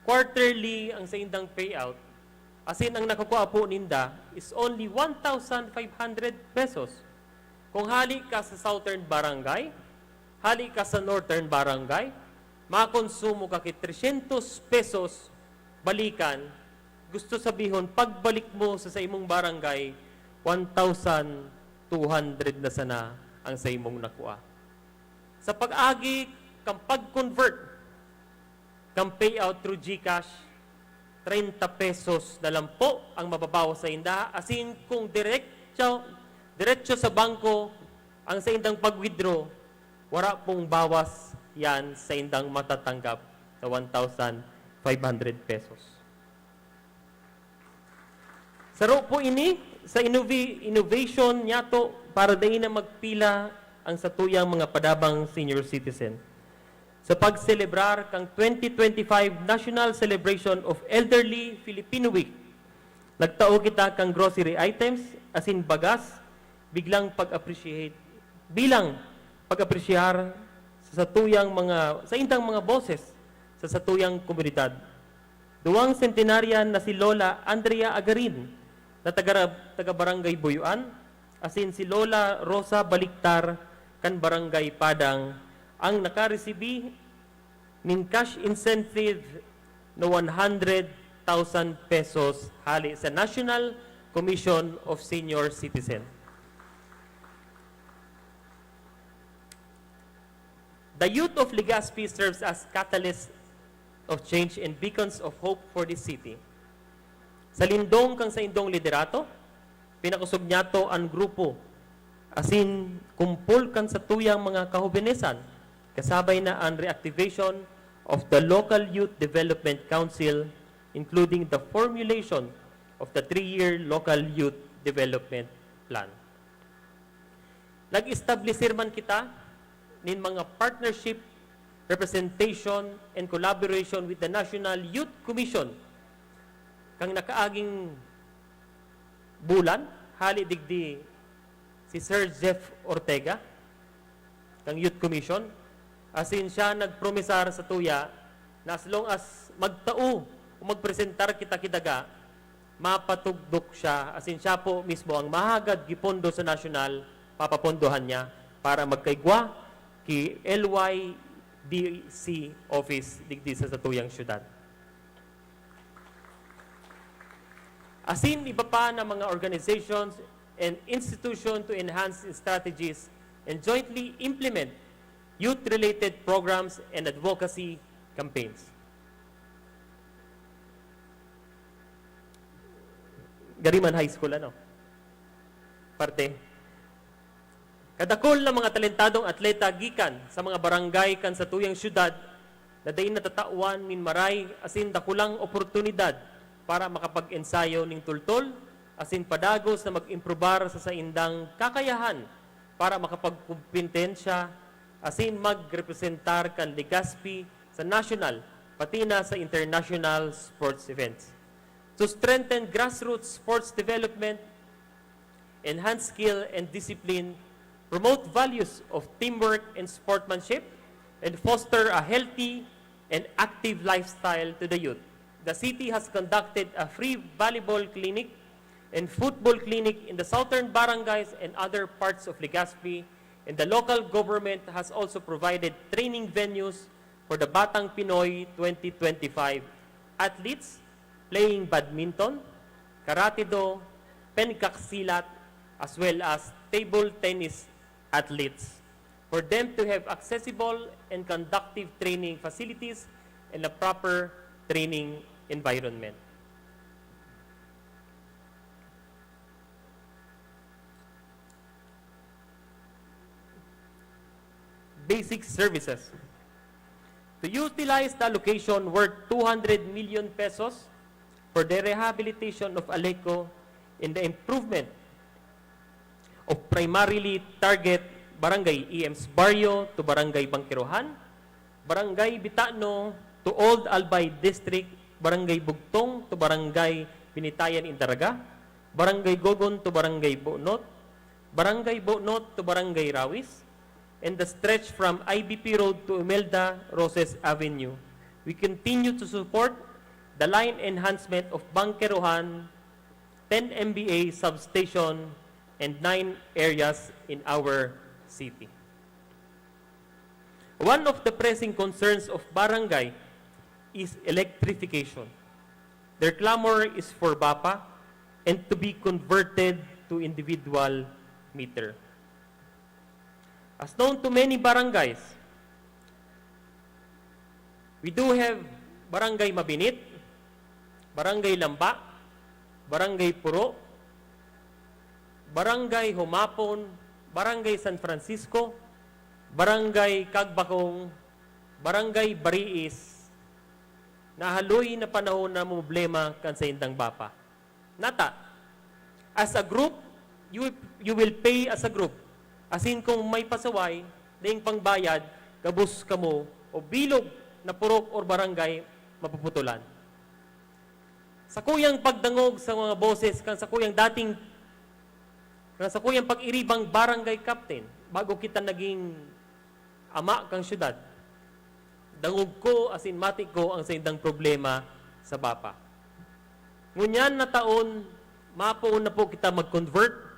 quarterly ang saindang payout, as in, ang nakukuha po ninda is only one thousand five hundred pesos. Kung hali ka sa Southern Barangay, hali ka sa Northern Barangay, makonsumo ka ki trescientos pesos balikan, gusto sabihon, pagbalik mo sa, sa imong barangay, one thousand two hundred na sana ang sa imong nakuha. Sa pag-agi kan pag-convert kan payout through GCash, treinta pesos na lang po ang mababawas sa inda. As in, kung diretso, diretso sa bangko ang saindang pag-withdraw, wala pong bawas yan sa indang matatanggap na one thousand five hundred pesos. Saro po ini sa innovi-, innovation niyato para dai na magpila ang satuyang mga padabang senior citizen. Sa pagselebrar kan twenty twenty-five National Celebration of Elderly Filipino Week, nagtao kita kan grocery items, asin bagas, biglang pag-appreciate, bilang pag-apresyar sa satuyang mga, sa indang mga boses sa satuyang komunidad. Duwang sentenaryan na si Lola Andrea Agarin na taga, taga Barangay Buyuan, asin si Lola Rosa Baliktar kan Barangay Padang ang nakaresibi nin cash incentive na one hundred thousand pesos hali sa National Commission of Senior Citizen. The youth of Legazpi serves as catalyst of change and beacons of hope for this city. Sa lindong kan saindong liderato, pinakosog niyato an grupo asin kumpol kan satuyang mga kahobenesan, kasabay na an reactivation of the Local Youth Development Council, including the formulation of the three-year Local Youth Development Plan. Nag-establisir man kita nin mga partnership, representation, and collaboration with the National Youth Commission. Kan nakaaging bulan, hali digdi si Sir Jeff Ortega, kan Youth Commission, asin siya nagpromesar sa tuya na as long as magtao o magpresentar kita ki daga, mapatugdok siya, asin siya po mismo ang mahagad gipondo sa nasyonal, papapondohan niya para magkaigwa ki L Y D C office digdi sa satuyang syudad. Asin iba pa na mga organizations and institution to enhance strategies and jointly implement youth-related programs and advocacy campaigns. Gariman High School, ano? Parte. Kadakol na mga talentadong atleta gikan sa mga barangay kan satuyang syudad na dai natatawan nin maray asin dakulang oportunidad para makapag-ensayo nin tultol asin padagos na mag-improbar sa saindang kakayahan para makapagkompetensya asin magrepresentar kan Legazpi sa national pati na sa international sports events. To strengthen grassroots sports development, enhance skill and discipline, promote values of teamwork and sportsmanship, and foster a healthy and active lifestyle to the youth. The city has conducted a free volleyball clinic and football clinic in the southern barangays and other parts of Legazpi, and the local government has also provided training venues for the Batang Pinoy twenty twenty-five athletes playing badminton, karate do, pencaksilat, as well as table tennis athletes, for them to have accessible and conductive training facilities and a proper training environment. Basic services. To utilize the allocation worth two hundred million pesos for the rehabilitation of Aleco and the improvement of primarily target Barangay E M's Barrio to Barangay Bangkerohan, Barangay Bitano to Old Albay District, Barangay Bugtong to Barangay Binitayan Indaraga, Barangay Gogon to Barangay Bunot, Barangay Bunot to Barangay Rawis, and the stretch from I B P Road to Imelda Roses Avenue. We continue to support the line enhancement of Bangkerohan, ten M V A substation, and nine areas in our city. One of the pressing concerns of barangay is electrification. Their clamor is for BAPA and to be converted to individual meter. As known to many barangays, we do have Barangay Mabinit, Barangay Lamba, Barangay Puro, Barangay Humapon, Barangay San Francisco, Barangay Cagbacong, Barangay Bariis, na haloy na panahon na problema kan saindang BAPA. Nata, as a group, you, you will pay as a group. Asin kung may pasaway, daing pangbayad, gabos kamo, o bilog na purok or barangay, mapuputulan. Sa kuyang pagdangog sa mga boses, kan sa kuyang dating, kan sa kuyang pag-iribang barangay captain, bago kita naging ama kan syudad, dangog ko asin mati ko ang saindang problema sa BAPA. Ngunyan na taon, mapoon na po kita mag-convert,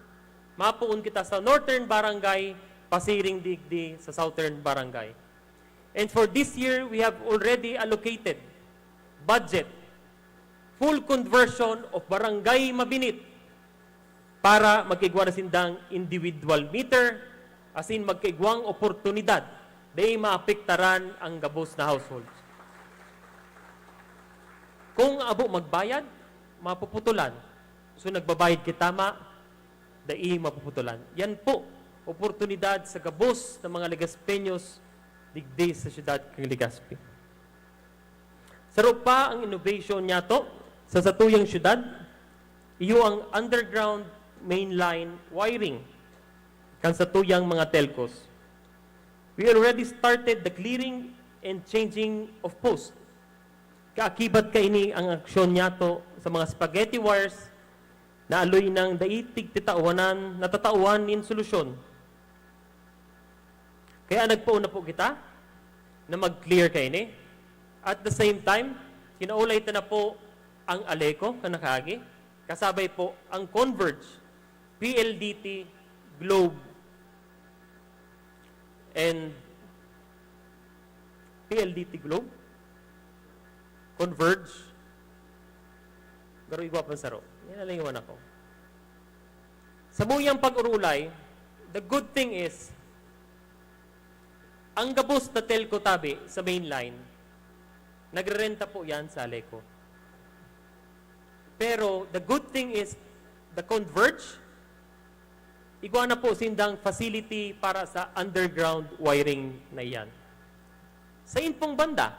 mapoon kita sa Northern Barangay, pasiring digdi sa Southern Barangay. And for this year, we have already allocated budget, full conversion of Barangay Mabinit para magkaigwa na sindang individual meter, asin magkaigwang oportunidad, dai maapektaran ang gabos na households. Kung abo magbayad, mapuputulan. So, nagbabayad kita, ma, dai mapuputulan. Yan po, oportunidad sa gabos ng mga Legaspeños digdi sa siyudad kan Legazpi. Saro pa ang innovation niyato sa satuyang siyudad, iyo ang underground mainline wiring kan satuyang mga telcos. We already started the clearing and changing of posts. Kaakibat kaini ang aksyon niyato sa mga spaghetti wires na aloy nang dai tigtitawanan, natatawan nin solusyon. Kaya nagpoon na po kita na mag-clear kaini. At the same time, kinaulay ta na po ang Aleco na nakaagi, kasabay po ang Converge, P L D T, Globe, and P L D T Globe, Converge, garo igwa pang saro. Yan na lang iwan ako. Sa muyang pag-urulay, the good thing is, ang gabos na telco tabi sa mainline, nagrerenta po yan sa Aleco. Pero the good thing is, the Converge, igwa na po sindang facility para sa underground wiring na iyan. Sa impong banda,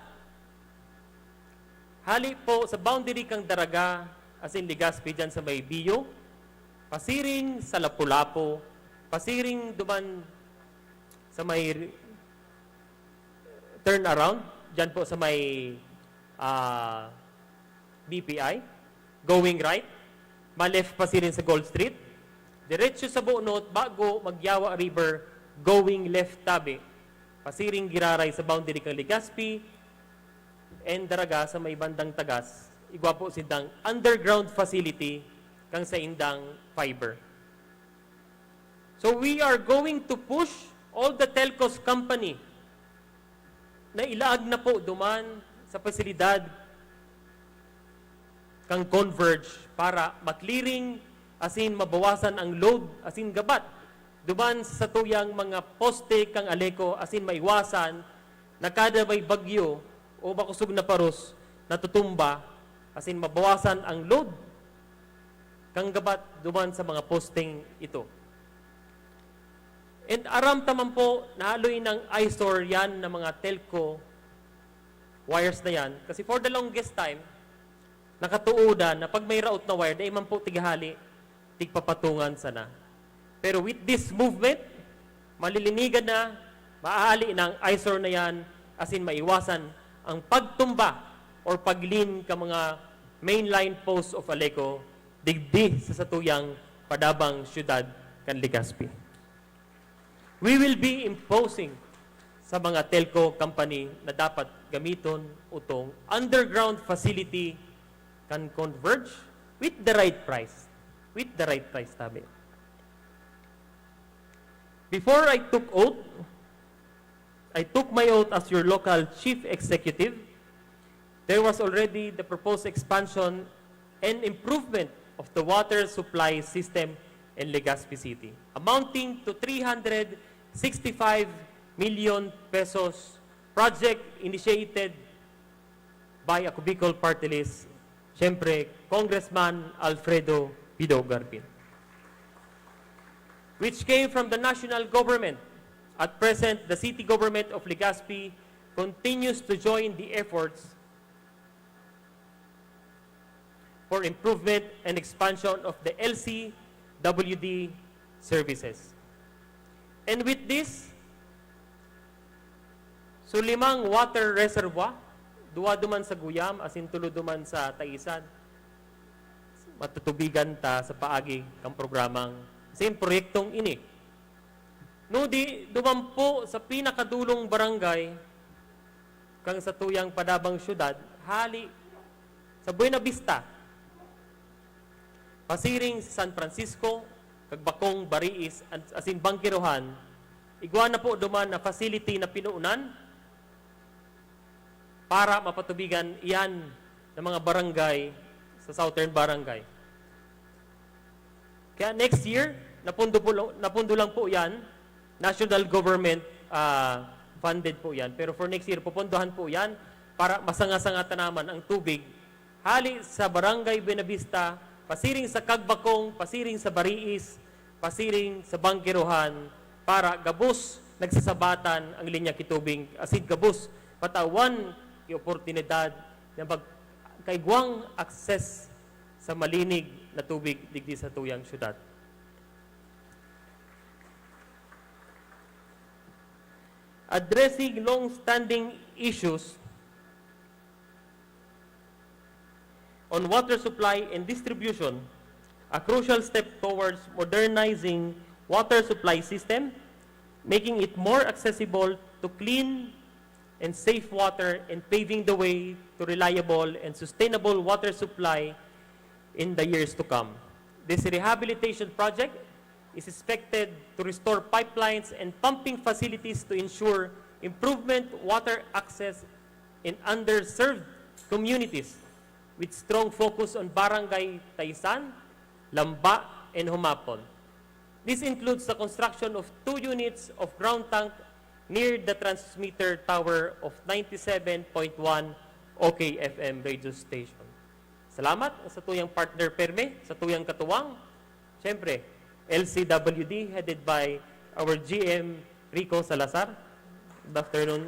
hali po sa boundary kang Daraga, asin Legazpi dyan sa may Bio, pasiring sa Lapu-Lapu, pasiring duman sa may turnaround, dyan po sa may, ah, B P I, going right, ma-left pasiring sa Gold Street, diretso sa Bunot, bago magyawa River, going left tabi, pasiring giraray sa boundary kang Legazpi, and Daraga sa may bandang tagas, igwa po sindang underground facility kang saindang fiber. So we are going to push all the telcos company na ilaag na po duman sa pasilidad kang Converge para ma-clearing asin mabawasan ang load asin gabat duman sa satuyang mga poste kang Aleco asin maiwasan na kada may bagyo o makosog na paros, natutumba asin mabawasan ang load kang gabat duman sa mga posting ito. And aram ta man po na haloy nang eyesore yan na mga telco wires na yan. Kasi for the longest time, nakatuodan na pag may raot na wire, dai man po tighali, tigpapatungan sana. Pero with this movement, malilinigan na, maaali na ang eyesore na yan, asin maiwasan ang pagtumba or pag-lean ka mga mainline posts of Aleco digdi sa satuyang padabang syudad kan Legazpi. We will be imposing sa mga telco company na dapat gamiton utong underground facility kan Converge with the right price. With the right price, tabi. Before I took oath, I took my oath as your local chief executive. There was already the proposed expansion and improvement of the water supply system in Legazpi City, amounting to three hundred sixty-five million pesos, project initiated by Ako Bicol Party List, siyempre, Congressman Alfredo Pido Garbin, which came from the national government. At present, the city government of Legazpi continues to join the efforts for improvement and expansion of the L C W D services. And with this, so, limang water reservoir, duwa duman sa Guyam, asin tulo duman sa Taisan, matutubigan ta sa paagi kan programang, sa proyektong ini. No, di duman po sa pinakadulong barangay kan satuyang padabang syudad, hali sa Buena Vista, pasiring sa San Francisco, kag bakong Bariis, an-, asin Bangkerohan, igwa na po duman na facility na pinuunan para mapatubigan iyan ng mga barangay sa Southern Barangay. Kaya next year, napundo po lo-, napundo lang po yan, national government, ah, funded po yan. Pero for next year, pupundohan po yan para masanga-sanga ta naman ang tubig Hali sa Barangay Buenavista, pasiring sa Cagbacong, pasiring sa Bariis, pasiring sa Bangkerohan, para gabos nagsasabatan ang linya ki tubig, asin gabos patawan ki oportunidad na magkaigwang akses sa malinig na tubig digdi sa tuyang syudad. Addressing long-standing issues on water supply and distribution, a crucial step towards modernizing water supply system, making it more accessible to clean and safe water, and paving the way to reliable and sustainable water supply in the years to come. This rehabilitation project is expected to restore pipelines and pumping facilities to ensure improvement water access in underserved communities, with strong focus on Barangay Taisan, Lamba, and Humapon. This includes the construction of two units of ground tank near the transmitter tower of ninety-seven point one O K F M radio station. Salamat sa tuyang partner perme, sa tuyang katuwang. Siyempre, L C W D, headed by our G M Rico Salazar. Good afternoon,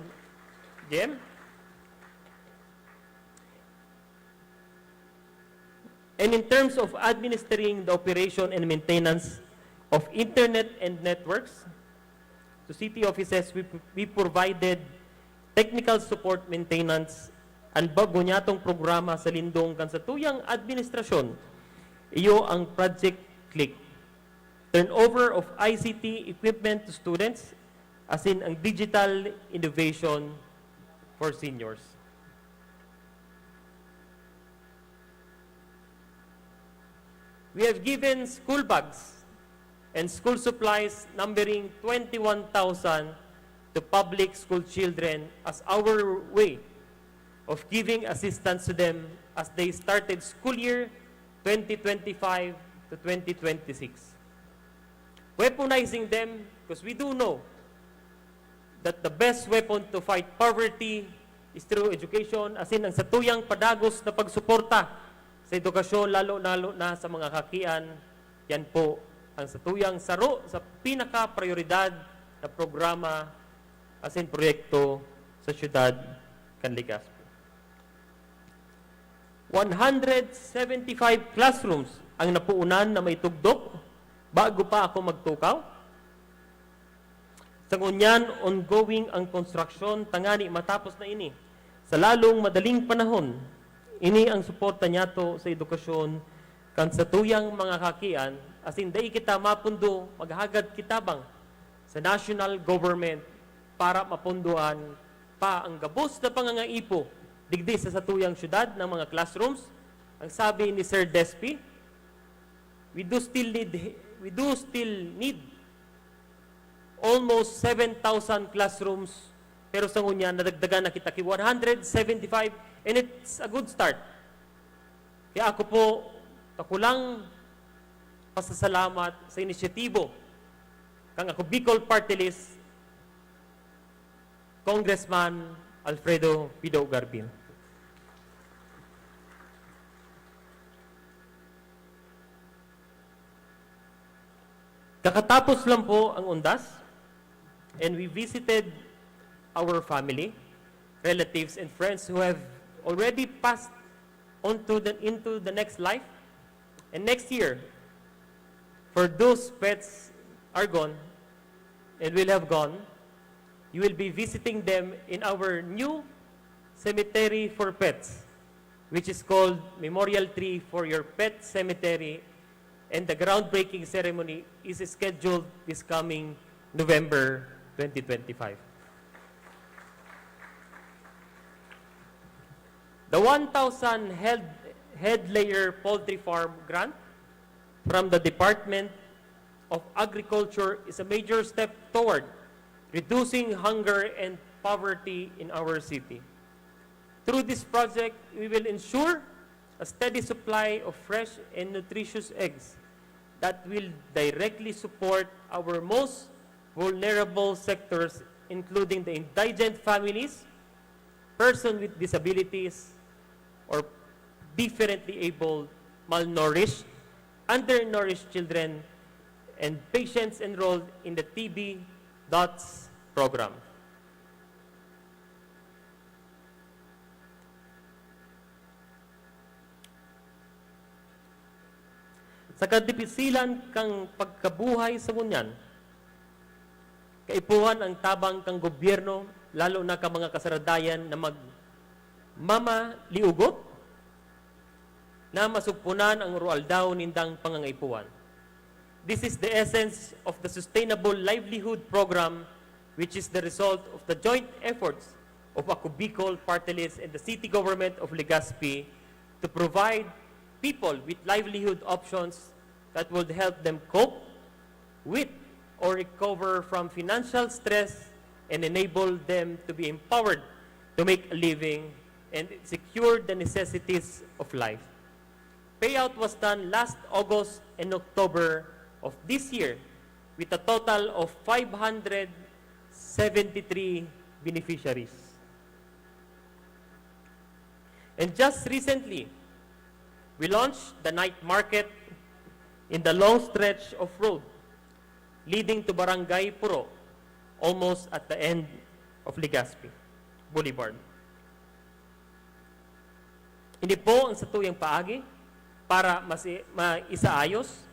G M. And in terms of administering the operation and maintenance of internet and networks, to city offices, we, we provided technical support maintenance. An bago niyatong programa sa lindong kan satuyang administrasyon, iyo ang Project Click. Turnover of I C T equipment to students, asin ang digital innovation for seniors. We have given school bags and school supplies numbering twenty-one thousand to public school children as our way of giving assistance to them as they started school year twenty twenty-five to twenty twenty-six. Weaponizing them, because we do know that the best weapon to fight poverty is through education, asin ang satuyang padagos na pagsuporta sa edukasyon, lalo-lalo na sa mga kakian, yan po ang satuyang saro sa pinaka-prayoridad na programa asin proyekto sa siyudad kan Legazpi. One hundred seventy-five classrooms ang napuunan na maitugdok bago pa ako magtukaw. Sa ngunyan, ongoing ang konstruksyon tangani matapos na ini. Sa lalong madaling panahon, ini ang suporta niyato sa edukasyon kan satuyang mga kakian, asin dai kita mapundo, maghagad kita bang sa national government para mapondoan pa ang gabos na pangangaipo digdi sa satuyang syudad ng mga classrooms. Ang sabi ni Sir Despi, we do still need, we do still need almost seven thousand classrooms, pero sa ngunyan, nadagdagan na kita ki one hundred seventy-five, and it's a good start. Kaya ako po, kakulang pasasalamat sa inisyatibo kang ako Bicol Party List, Congressman Alfredo Pido Garbil. Kakatapos lang po ang undas, and we visited our family, relatives, and friends who have already passed on to the, into the next life. And next year, for those pets are gone and will have gone, you will be visiting them in our new cemetery for pets, which is called Memorial Tree for Your Pet Cemetery, and the groundbreaking ceremony is scheduled this coming November twenty twenty-five. The one thousand head, head layer poultry farm grant from the Department of Agriculture is a major step toward reducing hunger and poverty in our city. Through this project, we will ensure a steady supply of fresh and nutritious eggs that will directly support our most vulnerable sectors, including the indigent families, person with disabilities, or differently abled, malnourished, undernourished children, and patients enrolled in the T B DOTS program. Sa kadipisilan kan pagkabuhay sa ngunyan, kaipuhan ang tabang kan gobyerno, lalo na kan mga kasaradayan na magmamaliugot na masugpunan ang aroaldaw nindang pangangaipuhan. This is the essence of the Sustainable Livelihood Program, which is the result of the joint efforts of Ako Bicol Party List and the City Government of Legazpi to provide people with livelihood options that would help them cope with or recover from financial stress and enable them to be empowered to make a living and secure the necessities of life. Payout was done last August and October of this year with a total of five hundred seventy-three beneficiaries. And just recently, we launched the night market in the long stretch of road leading to Barangay Puro, almost at the end of Legazpi Boulevard. Ini po ang satuyang paagi para mas i-, maisaayos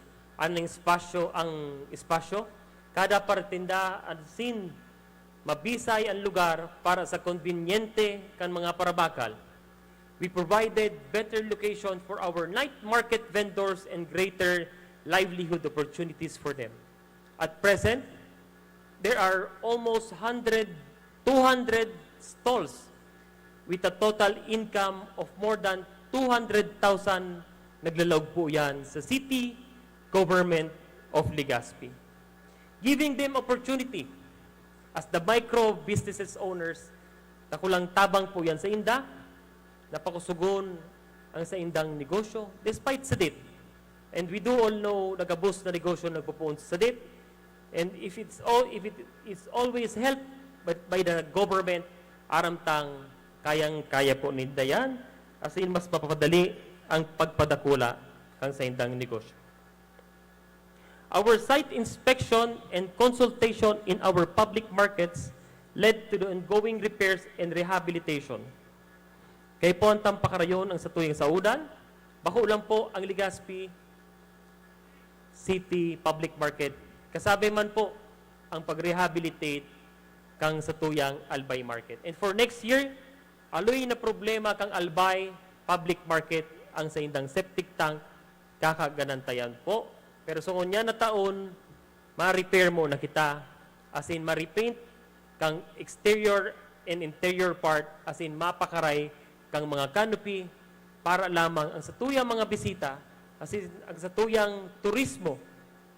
ang espasyo, ang espasyo. Kada partinda asin mabisay ang lugar para sa konbinyente kan mga parabakal. We provided better location for our night market vendors and greater livelihood opportunities for them. At present, there are almost hundred, two hundred stalls with a total income of more than two hundred thousand naglalaog po yan sa City Government of Legazpi. Giving them opportunity as the micro businesses owners, dakulang tabang po yan sa inda, napakusugon ang saindang negosyo despite sa debt. And we do all know na gabos na negosyo nagpupoon sa debt. And if it's all, if it is always helped by, by the government, aram tang kayang-kaya po ninda yan. As in, mas mapapadali ang pagpadakula kan saindang negosyo. Our site inspection and consultation in our public markets led to the ongoing repairs and rehabilitation. Kaipuhan tang pakarayon ang satuyang saodan, bako lang po ang Legazpi City Public Market. Kasabi man po ang pag-rehabilitate kan satuyang Albay Market. And for next year, haloy na problema kan Albay Public Market ang saindang septic tank, kakaganantayan po. Pero sa ngunyan na taon, ma-repair muna kita, as in ma-repaint kan exterior and interior part, as in mapakaray kan mga canopy, para lamang ang satuyang mga bisita, as in ang satuyang turismo,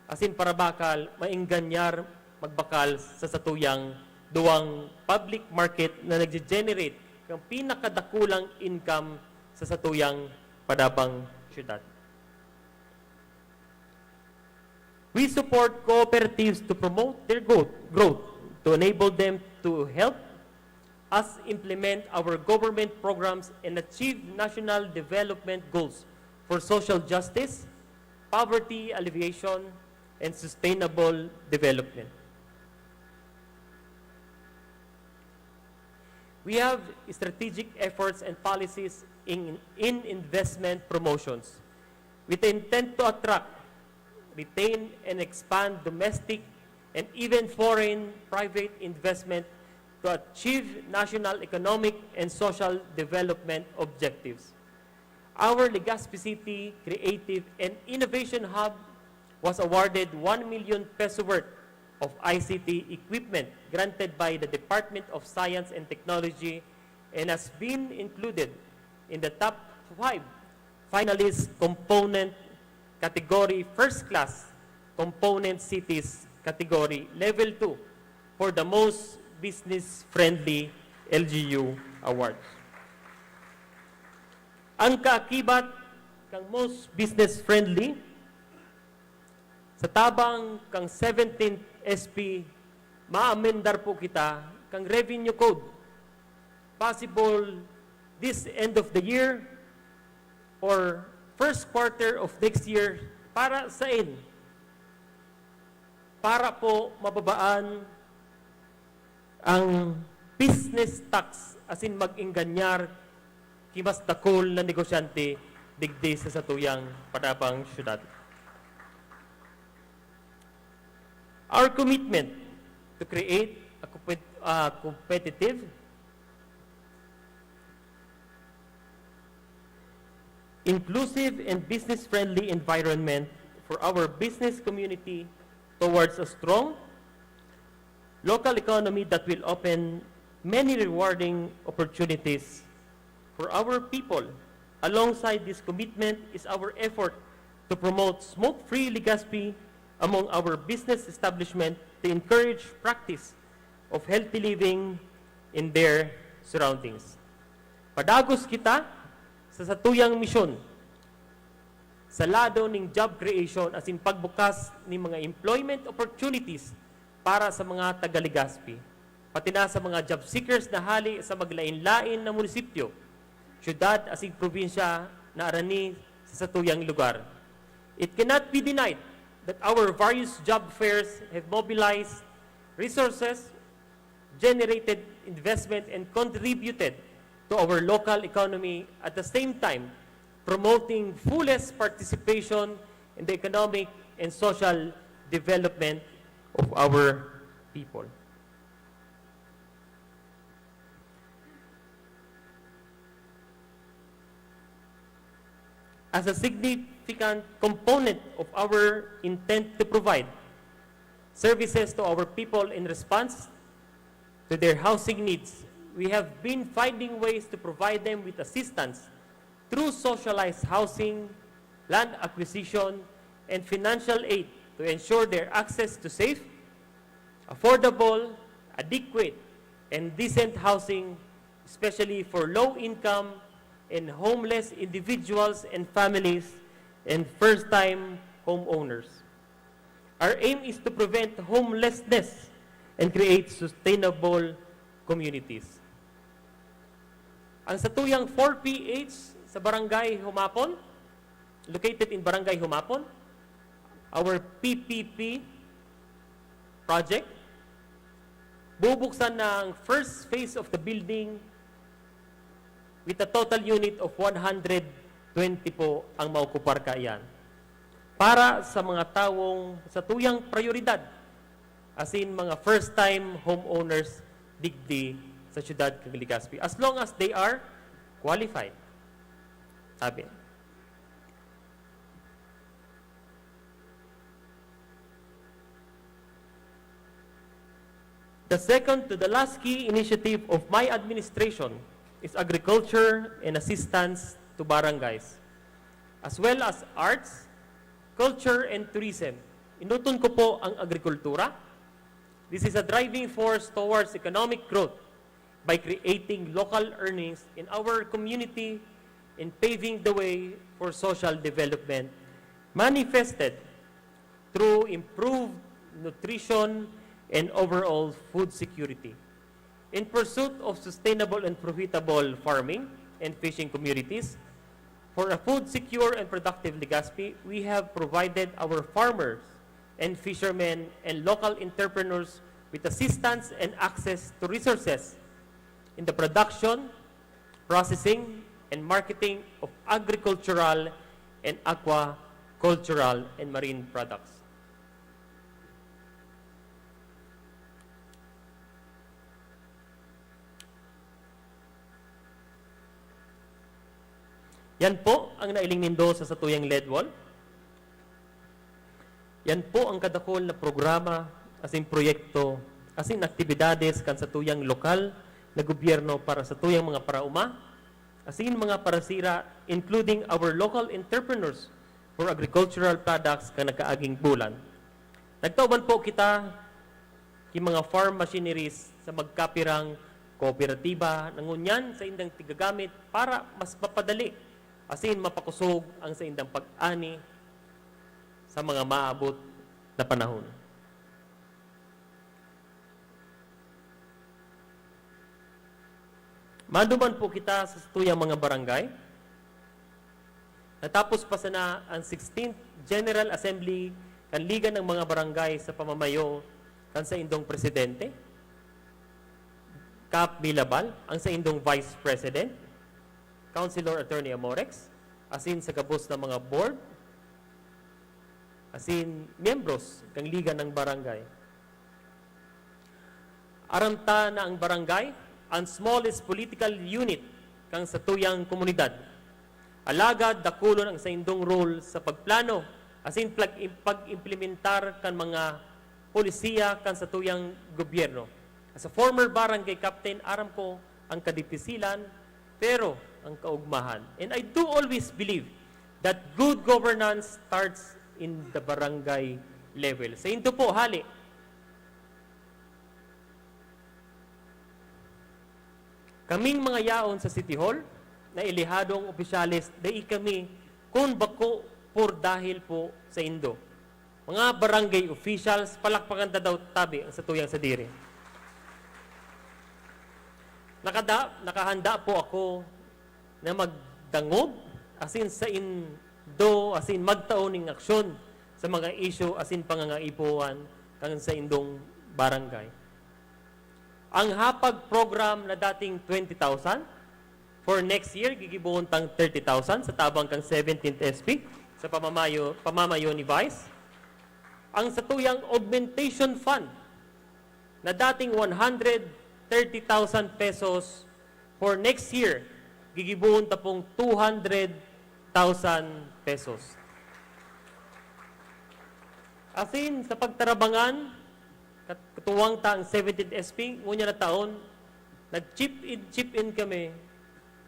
as in parabakal, maenganyar magbakal sa satuyang duwang public market na nagje-generate kan pinakadakulang income sa satuyang padabang syudad. We support cooperatives to promote their growth, growth, to enable them to help us implement our government programs and achieve national development goals for social justice, poverty alleviation, and sustainable development. We have strategic efforts and policies in, in investment promotions with the intent to attract, retain, and expand domestic and even foreign private investment to achieve national economic and social development objectives. Our Legazpi City Creative and Innovation Hub was awarded one million peso worth of I C T equipment granted by the Department of Science and Technology and has been included in the top five finalist component category, first class component cities category, level two, for the most business-friendly L G U awards. Ang kaakibat kan most business-friendly, sa tabang kan seventeenth S P, maamendar po kita kan Revenue Code. Possible this end of the year, or first quarter of next year para sain? Para po mababaan ang business tax asin mag-engganyar ki mas dakul na negosyante digdi sa satuyang Panabang Syudad. Our commitment to create a compet-, uh, competitive, inclusive, and business-friendly environment for our business community towards a strong local economy that will open many rewarding opportunities for our people. Alongside this commitment is our effort to promote smoke-free Legazpi among our business establishment to encourage practice of healthy living in their surroundings. Padagos kita sa satuyang misyon sa lado ning job creation asin pagbukas ning mga employment opportunities para sa mga taga Legazpi, pati na sa mga job seekers na hali sa maglain-lain na munisipyo, syudad asin probinsya na arani sa satuyang lugar. It cannot be denied that our various job fairs have mobilized resources, generated investment, and contributed to our local economy, at the same time promoting fullest participation in the economic and social development of our people. As a significant component of our intent to provide services to our people in response to their housing needs, we have been finding ways to provide them with assistance through socialized housing, land acquisition, and financial aid to ensure their access to safe, affordable, adequate, and decent housing, especially for low-income and homeless individuals and families and first-time homeowners. Our aim is to prevent homelessness and create sustainable communities. Ang satuyang four P H sa Barangay Humapon, located in Barangay Humapon, our P P P project, bubuksan na ang first phase of the building with a total unit of one hundred twenty po ang maokupar kaiyan. Para sa mga tawong satuyang prioridad, asin mga first-time homeowners digdi sa siyudad kan Legazpi, as long as they are qualified. Sabi. The second to the last key initiative of my administration is agriculture and assistance to barangays, as well as arts, culture, and tourism. Inuton ko po ang agrikultura. This is a driving force towards economic growth by creating local earnings in our community and paving the way for social development manifested through improved nutrition and overall food security. In pursuit of sustainable and profitable farming and fishing communities, for a food secure and productive Legazpi, we have provided our farmers and fishermen and local entrepreneurs with assistance and access to resources in the production, processing, and marketing of agricultural and aquacultural and marine products. Yan po ang nailing nindo sa satuyang LED wall. Yan po ang kadakul na programa, asin proyekto, asin aktibidades kan satuyang lokal na gobyerno para satuyang mga paraoma, asin mga parasira, including our local entrepreneurs for agricultural products kan nakaaging bulan. Nagtao man po kita ki mga farm machineries sa magkapirang kooperatiba na ngunyan saindang tigagamit para mas mapadali asin mapakosog ang saindang pag-ani sa mga maabot na panahon. Maduman po kita sa satuyang mga barangay. Natapos pa sana ang sixteenth General Assembly kan Liga ng mga Barangay sa pamamayo kan saindong presidente, Kap Milabal, ang saindong Vice President, Councilor Attorney Amorex, asin sa gabos na mga board, asin miyembros kan Liga ng Barangay. Aram ta na ang barangay, ang smallest political unit kan satuyang komunidad. Alagad dakulon ang saindong role sa pagplano asin pag-, pag-implementar kan mga polisiya kan satuyang gobyerno. As a former barangay captain, aram ko ang kadipisilan, pero ang kaugmahan. And I do always believe that good governance starts in the barangay level. Saindo po hali. Kaming mga yaon sa City Hall, na elehadong opisyales, dai kami kun bako por dahil po saindo. Mga barangay officials, palakpakan ta daw tabi ang satuyang sadiri. Nakada-, nakahanda po ako na magdangog, asin saindo, asin magtao ning aksyon sa mga isyu asin pangangaipuhan kan saindong barangay. Ang hapag program na dating twenty thousand, for next year, gigibohon tang thirty thousand sa tabang kan seventeenth S P sa pamamayo, pamamayo ni Vice. Ang satuyang augmentation fund na dating one hundred thirty thousand pesos, for next year, gigibohon ta pong two hundred thousand pesos. Asin, sa pagtarabangan, kat-, katuwang ta ang seventeenth S P, ngunyan na taon, nag-chip in, chip in kami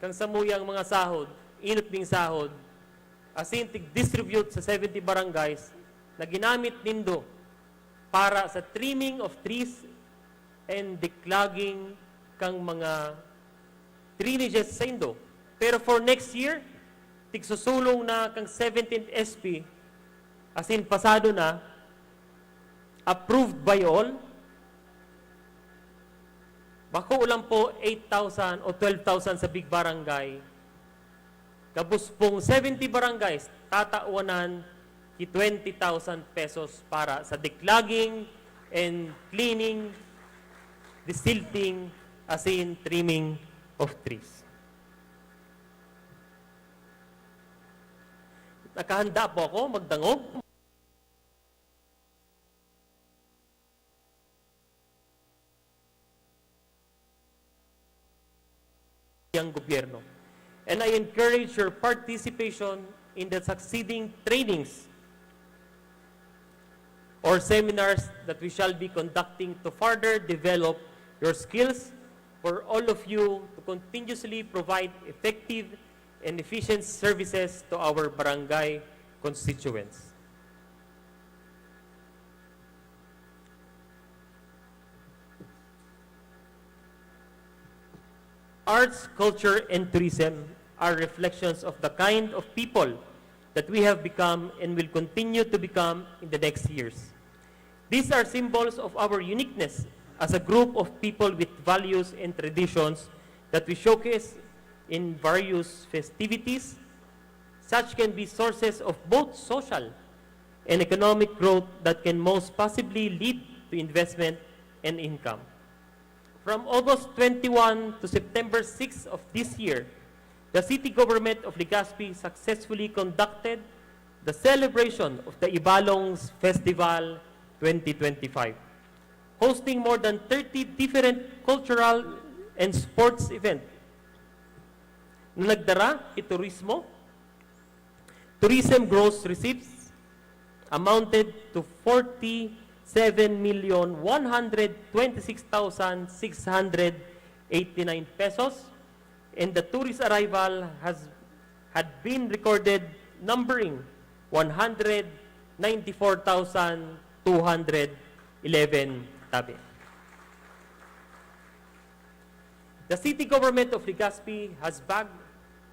kan samuyang mga sahod, inot ming sahod, asin tig-distribute sa seventy barangays na ginamit nindo para sa trimming of trees and declogging kang mga drainages saindo. Pero for next year, tigsusulong na kang seventeenth S P, asin pasado na, approved by all, bako lang po eight thousand o twelve thousand sa big barangay, gabos pong seventy barangays, tatawanan ki twenty thousand pesos para sa declogging and cleaning, desilting, asin trimming of trees. Nakahanda po ako magdangog. Yang gobyerno. And I encourage your participation in the succeeding trainings or seminars that we shall be conducting to further develop your skills for all of you to continuously provide effective and efficient services to our barangay constituents. Arts, culture, and tourism are reflections of the kind of people that we have become and will continue to become in the next years. These are symbols of our uniqueness as a group of people with values and traditions that we showcase in various festivities. Such can be sources of both social and economic growth that can most possibly lead to investment and income. From August twenty-one to September six of this year, the City Government of Legazpi successfully conducted the celebration of the Ibalongs Festival twenty twenty-five, hosting more than thirty different cultural and sports events na nagdara ki turismo. Tourism gross receipts amounted to forty-seven million one hundred twenty-six thousand six hundred eighty-nine pesos, and the tourist arrival has, had been recorded numbering one hundred ninety-four thousand two hundred eleven tabi. The City Government of Legazpi has bagged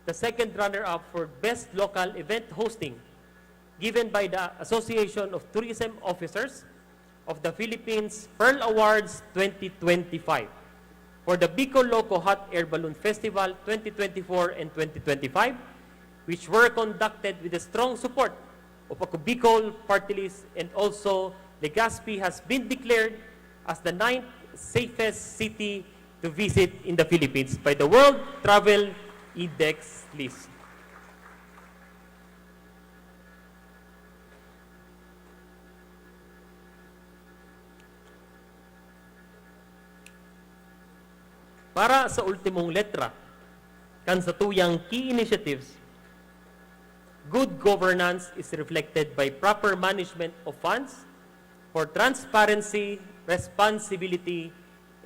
the second runner-up for Best Local Event Hosting, given by the Association of Tourism Officers of the Philippines Pearl Awards twenty twenty-five for the Bicol Loco Hot Air Balloon Festival twenty twenty-four and twenty twenty-five, which were conducted with the strong support of Ako Bicol Party List, and also Legazpi has been declared as the ninth safest city to visit in the Philippines by the World Travel Index list. Para sa ultimong letra kan satuyang key initiatives, good governance is reflected by proper management of funds for transparency, responsibility,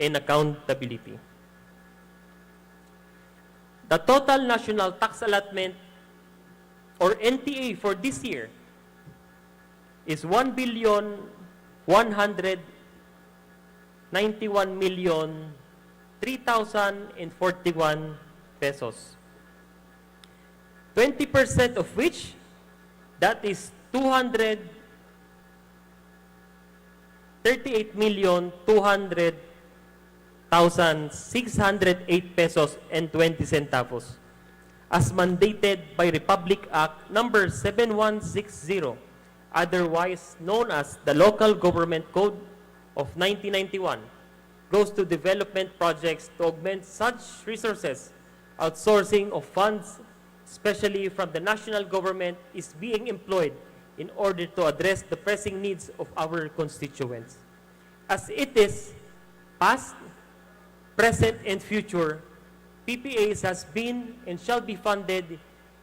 and accountability. The total national tax allotment, or N T A, for this year is one billion one hundred ninety-one million three thousand and forty-one pesos. Twenty percent of which, that is two hundred thirty-eight million two hundred thousand six hundred eight pesos and twenty centavos, as mandated by Republic Act Number seven one six zero, otherwise known as the Local Government Code of nineteen ninety-one, goes to development projects to augment such resources. Outsourcing of funds, especially from the national government, is being employed in order to address the pressing needs of our constituents. As it is, past, present, and future, P P As has been and shall be funded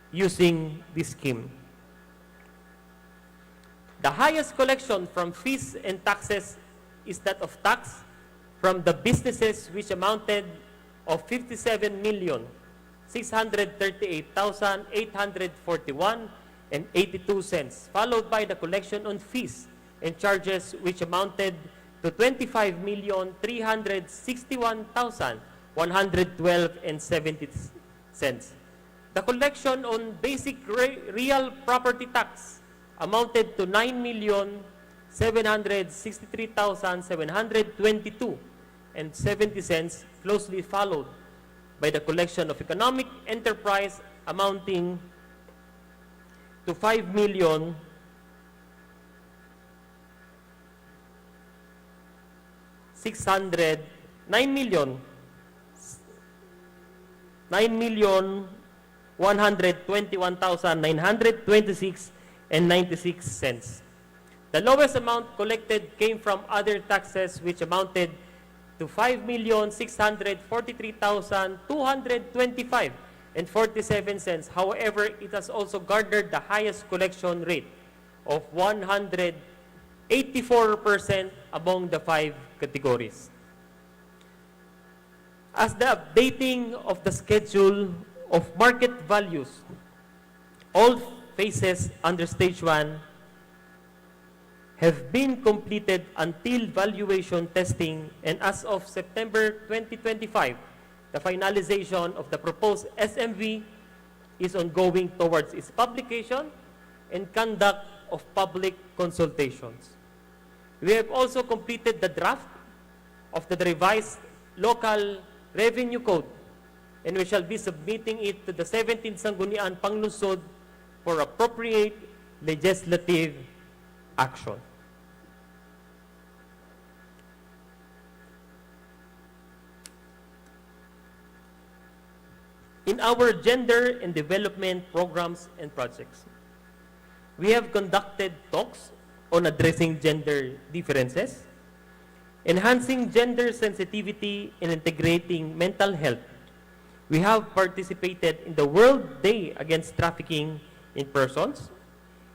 using this scheme. The highest collection from fees and taxes is that of tax from the businesses, which amounted of fifty-seven million six hundred thirty-eight thousand eight hundred forty-one and eighty-two cents, followed by the collection on fees and charges, which amounted to twenty-five million three hundred sixty-one thousand one hundred twelve and seventy cents. The collection on basic re-, real property tax amounted to nine million seven hundred sixty-three thousand seven hundred twenty-two and seventy cents, closely followed by the collection of economic enterprise amounting to five million six hundred, nine million, nine million one hundred twenty-one thousand nine hundred twenty-six and ninety-six cents. The lowest amount collected came from other taxes, which amounted to five million six hundred forty-three thousand two hundred twenty-five and forty-seven cents. However, it has also garnered the highest collection rate of one hundred eighty-four percent among the five categories. As the updating of the schedule of market values, all phases under stage one have been completed until valuation testing, and as of September twenty twenty-five, the finalization of the proposed S M V is ongoing towards its publication and conduct of public consultations. We have also completed the draft of the revised Local Revenue Code, and we shall be submitting it to the seventeenth Sangguniang Panglungsod for appropriate legislative action. In our gender and development programs and projects, we have conducted talks on addressing gender differences, enhancing gender sensitivity, and integrating mental health. We have participated in the World Day Against Trafficking in Persons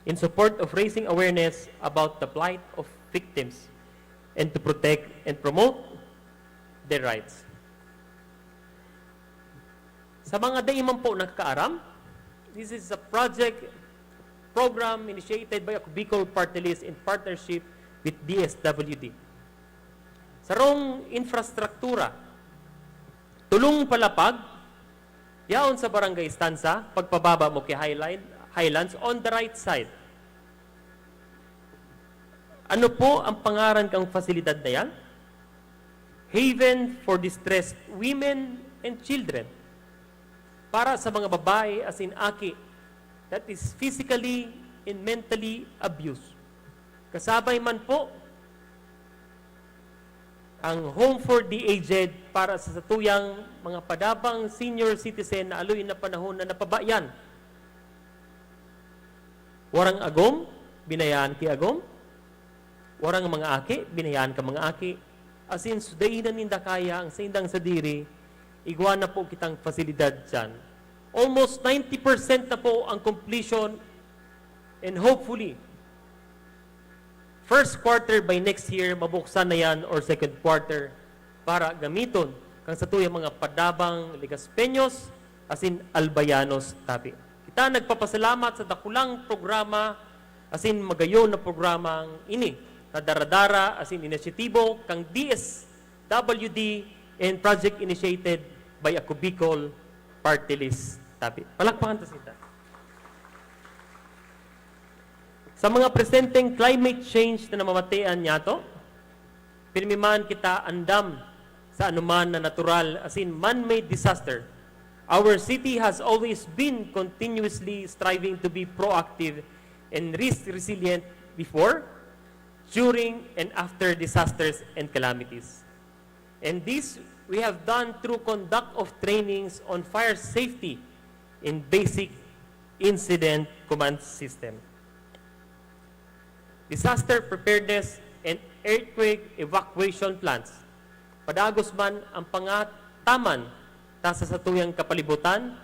in support of raising awareness about the plight of victims and to protect and promote their rights. Sa mga dai man po nakakaaram, this is a project program initiated by Ako Bicol Party List in partnership with D S W D. Sarong infrastruktura, tulong palapag, yaon sa Barangay Estancia, pagpababa mo ki Highline, Highlands, on the right side. Ano po ang pangaran kang pasilidad na yan? Haven for Distressed Women and Children. Para sa mga babae asin aki that is physically and mentally abused. Kasabay man po ang Home for the Aged para sa satuyang mga padabang senior citizen na aloy na panahon na napabayan. Warang agom, binayaan ki agom. Warang mga aki, binayaan ka mga aki. Asin, sudainan ninda kaya ang saindang sadiri, igwa na po kitang pasilidad diyan. Almost ninety percent na po ang completion, and hopefully, first quarter by next year, mabuksan na yan or second quarter para gamiton kan satuyang mga padabang Legaspeños asin Albayanos tabi. Kita nagpapasalamat sa dakulang programa asin magayon na programang ini na daradara asin inisyatibo kan D S W D and project initiated by Ako Bicol Party List tabi. Palakpakan ta sita. Sa mga presenteng climate change na namamatean niyato, pirmi man kita andam sa anuman na natural asin man-made disaster. Our city has always been continuously striving to be proactive and risk resilient before, during, and after disasters and calamities. And this we have done through conduct of trainings on fire safety in basic incident command system, disaster preparedness, and earthquake evacuation plans. Padagos man ang pangataman ta sa satuyang kapalibutan,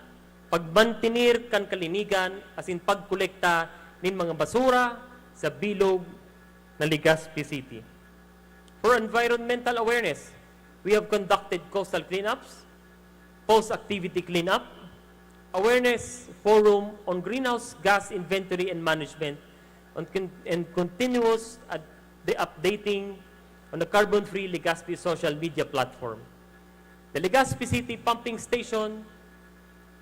pagmantenir kan kalinigan asin pagkolekta nin mga basura sa bilog na Legazpi City. For environmental awareness, we have conducted coastal cleanups, post-activity cleanup, awareness forum on greenhouse gas inventory and management, on con-, and continuous ad-, the updating on the carbon-free Legazpi social media platform. The Legazpi City Pumping Station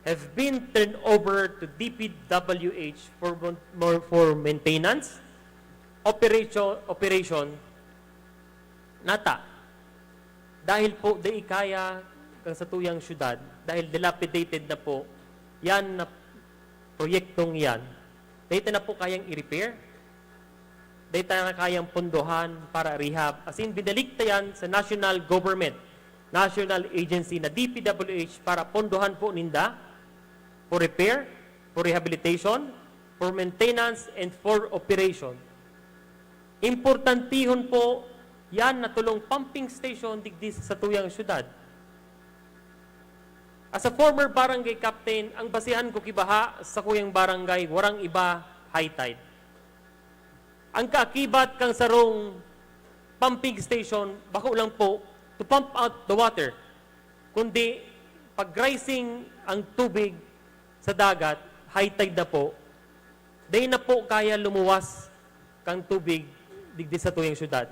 have been turned over to D P W H for mon-, more, for maintenance, operation, operation, nata. Dahil po, dai kaya kan satuyang syudad, dahil dilapidated na po, yan na proyektong yan. Dai ta na po kayang i-repair. Dai ta na kayang pondohan para rehab. As in, binalik ta yan sa national government, national agency na D P W H para pondohan po ninda for repair, for rehabilitation, for maintenance, and for operation. Importantihon po yan na tulong pumping station digdi sa satuyang syudad. As a former barangay captain, ang basihan ko ki baha sa kuyang barangay, warang iba, high tide. Ang kaakibat kan sarong pumping station, bako lang po to pump out the water, kundi pag-rising ang tubig sa dagat, high tide na po, dai na po kaya lumuwas kan tubig digdi satuyang syudad.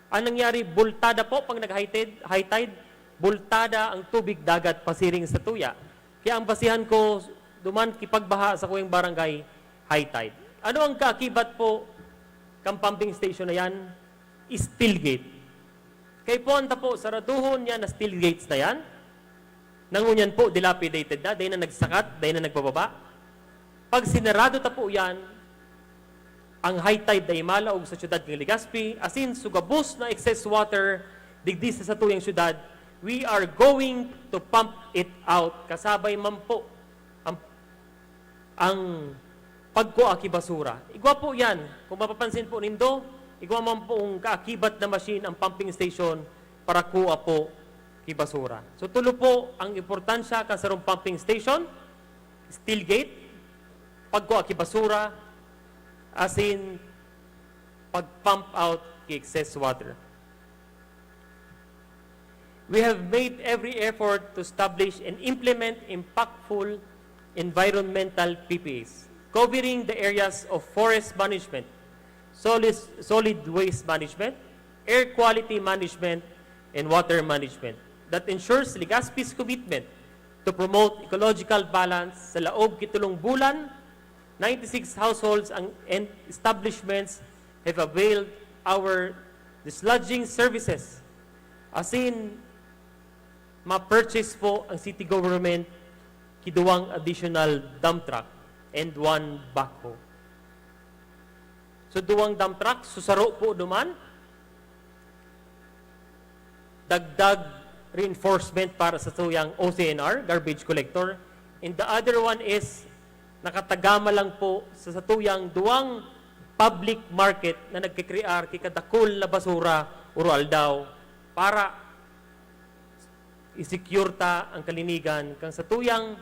Ang nangyari, bultada po pag nag-high tide, high tide, bultada ang tubig dagat pasiring satuya. Kaya ang basihan ko, duman ki pagbaha sa kuyang barangay, high tide. Ano ang kaakibat po kan pumping station na yan? Steel gate. Kaipuhan ta po, saraduhon yan na steel gates na yan. Nangunyan po, dilapidated na, dai na nagsakat, dai na nagbababa. Pag sinarado ta po yan, ang high tide na imalaog sa siyudad ng Legazpi, asin sugabos na excess water digdi sa satuyang siyudad, we are going to pump it out. Kasabay man po ang, ang pagkua ki basura. Igwa po yan. Kung mapapansin po nindo, igwa man pong kaakibat na machine ang pumping station para kua po ki basura. So, tulo po ang importansya kan sarong pumping station, steel gate, pagkua ki basura, asin pag-pump out ki excess water. We have made every effort to establish and implement impactful environmental P P As, covering the areas of forest management, solid, solid waste management, air quality management, and water management that ensures Legazpi's commitment to promote ecological balance. Sa laog ki tulong bulan, ninety-six households ang, and establishments have availed our dislodging services. Asin, ma-purchase po ang city government ki duwang additional dump truck. and one backhoe. So, duwang dump truck, so saro po duman, dagdag reinforcement para sa satuyang O C N R, garbage collector. And the other one is, nakatagama lang po sa satuyang duwang public market na nagkikrear ki kadakul na basura oro-aldaw para i-secure ta ang kalinigan kan satuyang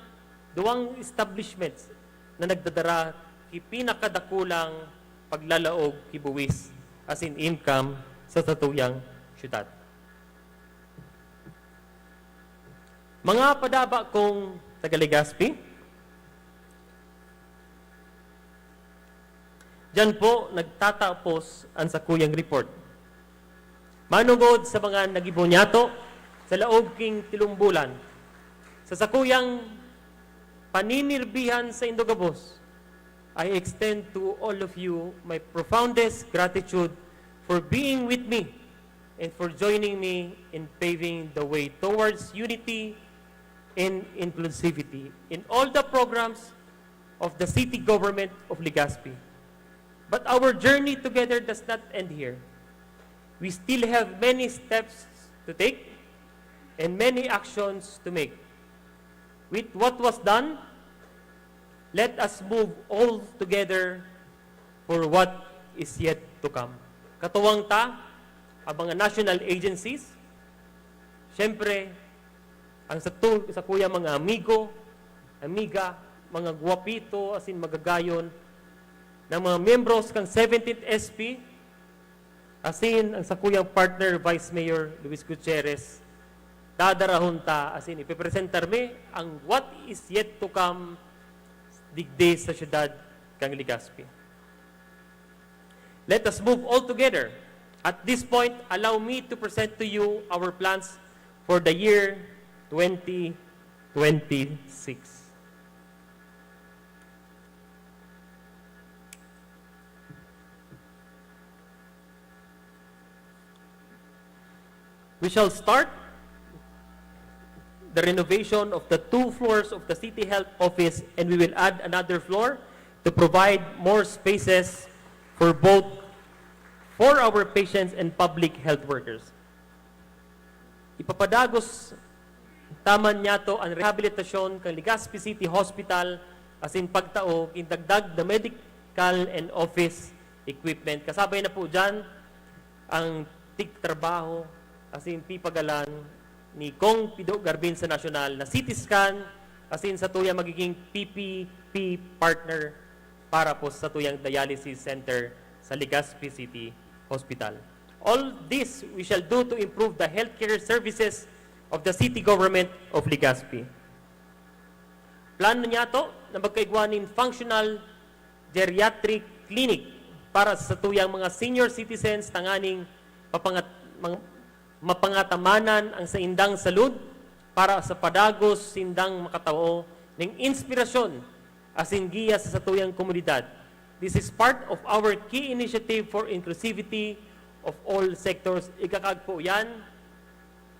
duwang establishments na nagdadara ki pinakadakulang paglalaog ki buwis asin income sa satuyang syudad. Mga padaba kong taga Legazpi, diyan po nagtatapos ang sakuyang report. Manugod sa mga nagibonyato sa laog king tilumbulan, sa sakuyang paninirbihan sa Indogabos, I extend to all of you my profoundest gratitude for being with me and for joining me in paving the way towards unity and inclusivity in all the programs of the city government of Legazpi. But our journey together does not end here. We still have many steps to take and many actions to make. With what was done, let us move all together for what is yet to come. Katuwang ta, ang mga national agencies, siyempre, ang satu-, sakuyang mga amigo, amiga, mga gwapito, asin magagayon, na mga miyembros kan seventeenth S P, asin ang sakuyang partner, Vice Mayor Luis Gutierrez, dadarahon ta, asin ipepresentar mi ang what is yet to come digdi sa syudad kan Legazpi. Let us move all together. At this point, allow me to present to you our plans for the year twenty twenty-six. We shall start the renovation of the two floors of the City Health Office, and we will add another floor to provide more spaces for both, for our patients and public health workers. Ipapadagos ta man niyato an rehabilitasyon kan Legazpi City Hospital asin pagtao kin dagdag na medical and office equipment. Kasabay na po diyan ang tigtrabaho asin pipagalan ni Cong Pido Garbin sa nasyonal na C T scan asin satuyang magiging P P P partner para po sa satuyang dialysis center sa Legazpi City Hospital. All this we shall do to improve the healthcare services of the city government of Legazpi. Plano niyato na magkaigwa nin functional geriatric clinic para sa satuyang mga senior citizens tanganing mapangat-, mang-, mapangatamanan ang saindang salud para sa padagos sindang makatao ning inspirasyon asin giya sa satuyang komunidad. This is part of our key initiative for inclusivity of all sectors. Ikakagpo yan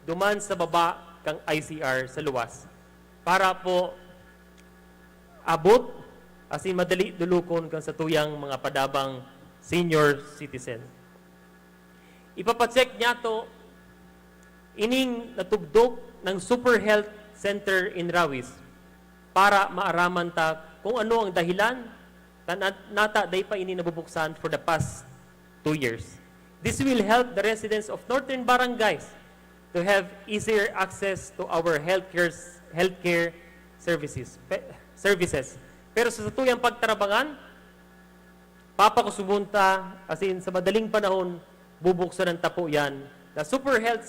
duman sa baba kang I C R sa luwas para po abot asin madali dulokon kan satuyang mga padabang senior citizen. Ipapacheck niyato ining natugdok ng Super Health Center in Rawis para maaraman ta kung ano ang dahilan ta nat-, nata dai pa ini nabubuksan for the past two years. This will help the residents of northern barangays to have easier access to our healthcare, healthcare services, pe-, services. Pero sa satuyang pagtarabangan, papakosubon ta, asin sa madaling panahon, bubuksan ang tapo yan na Super Health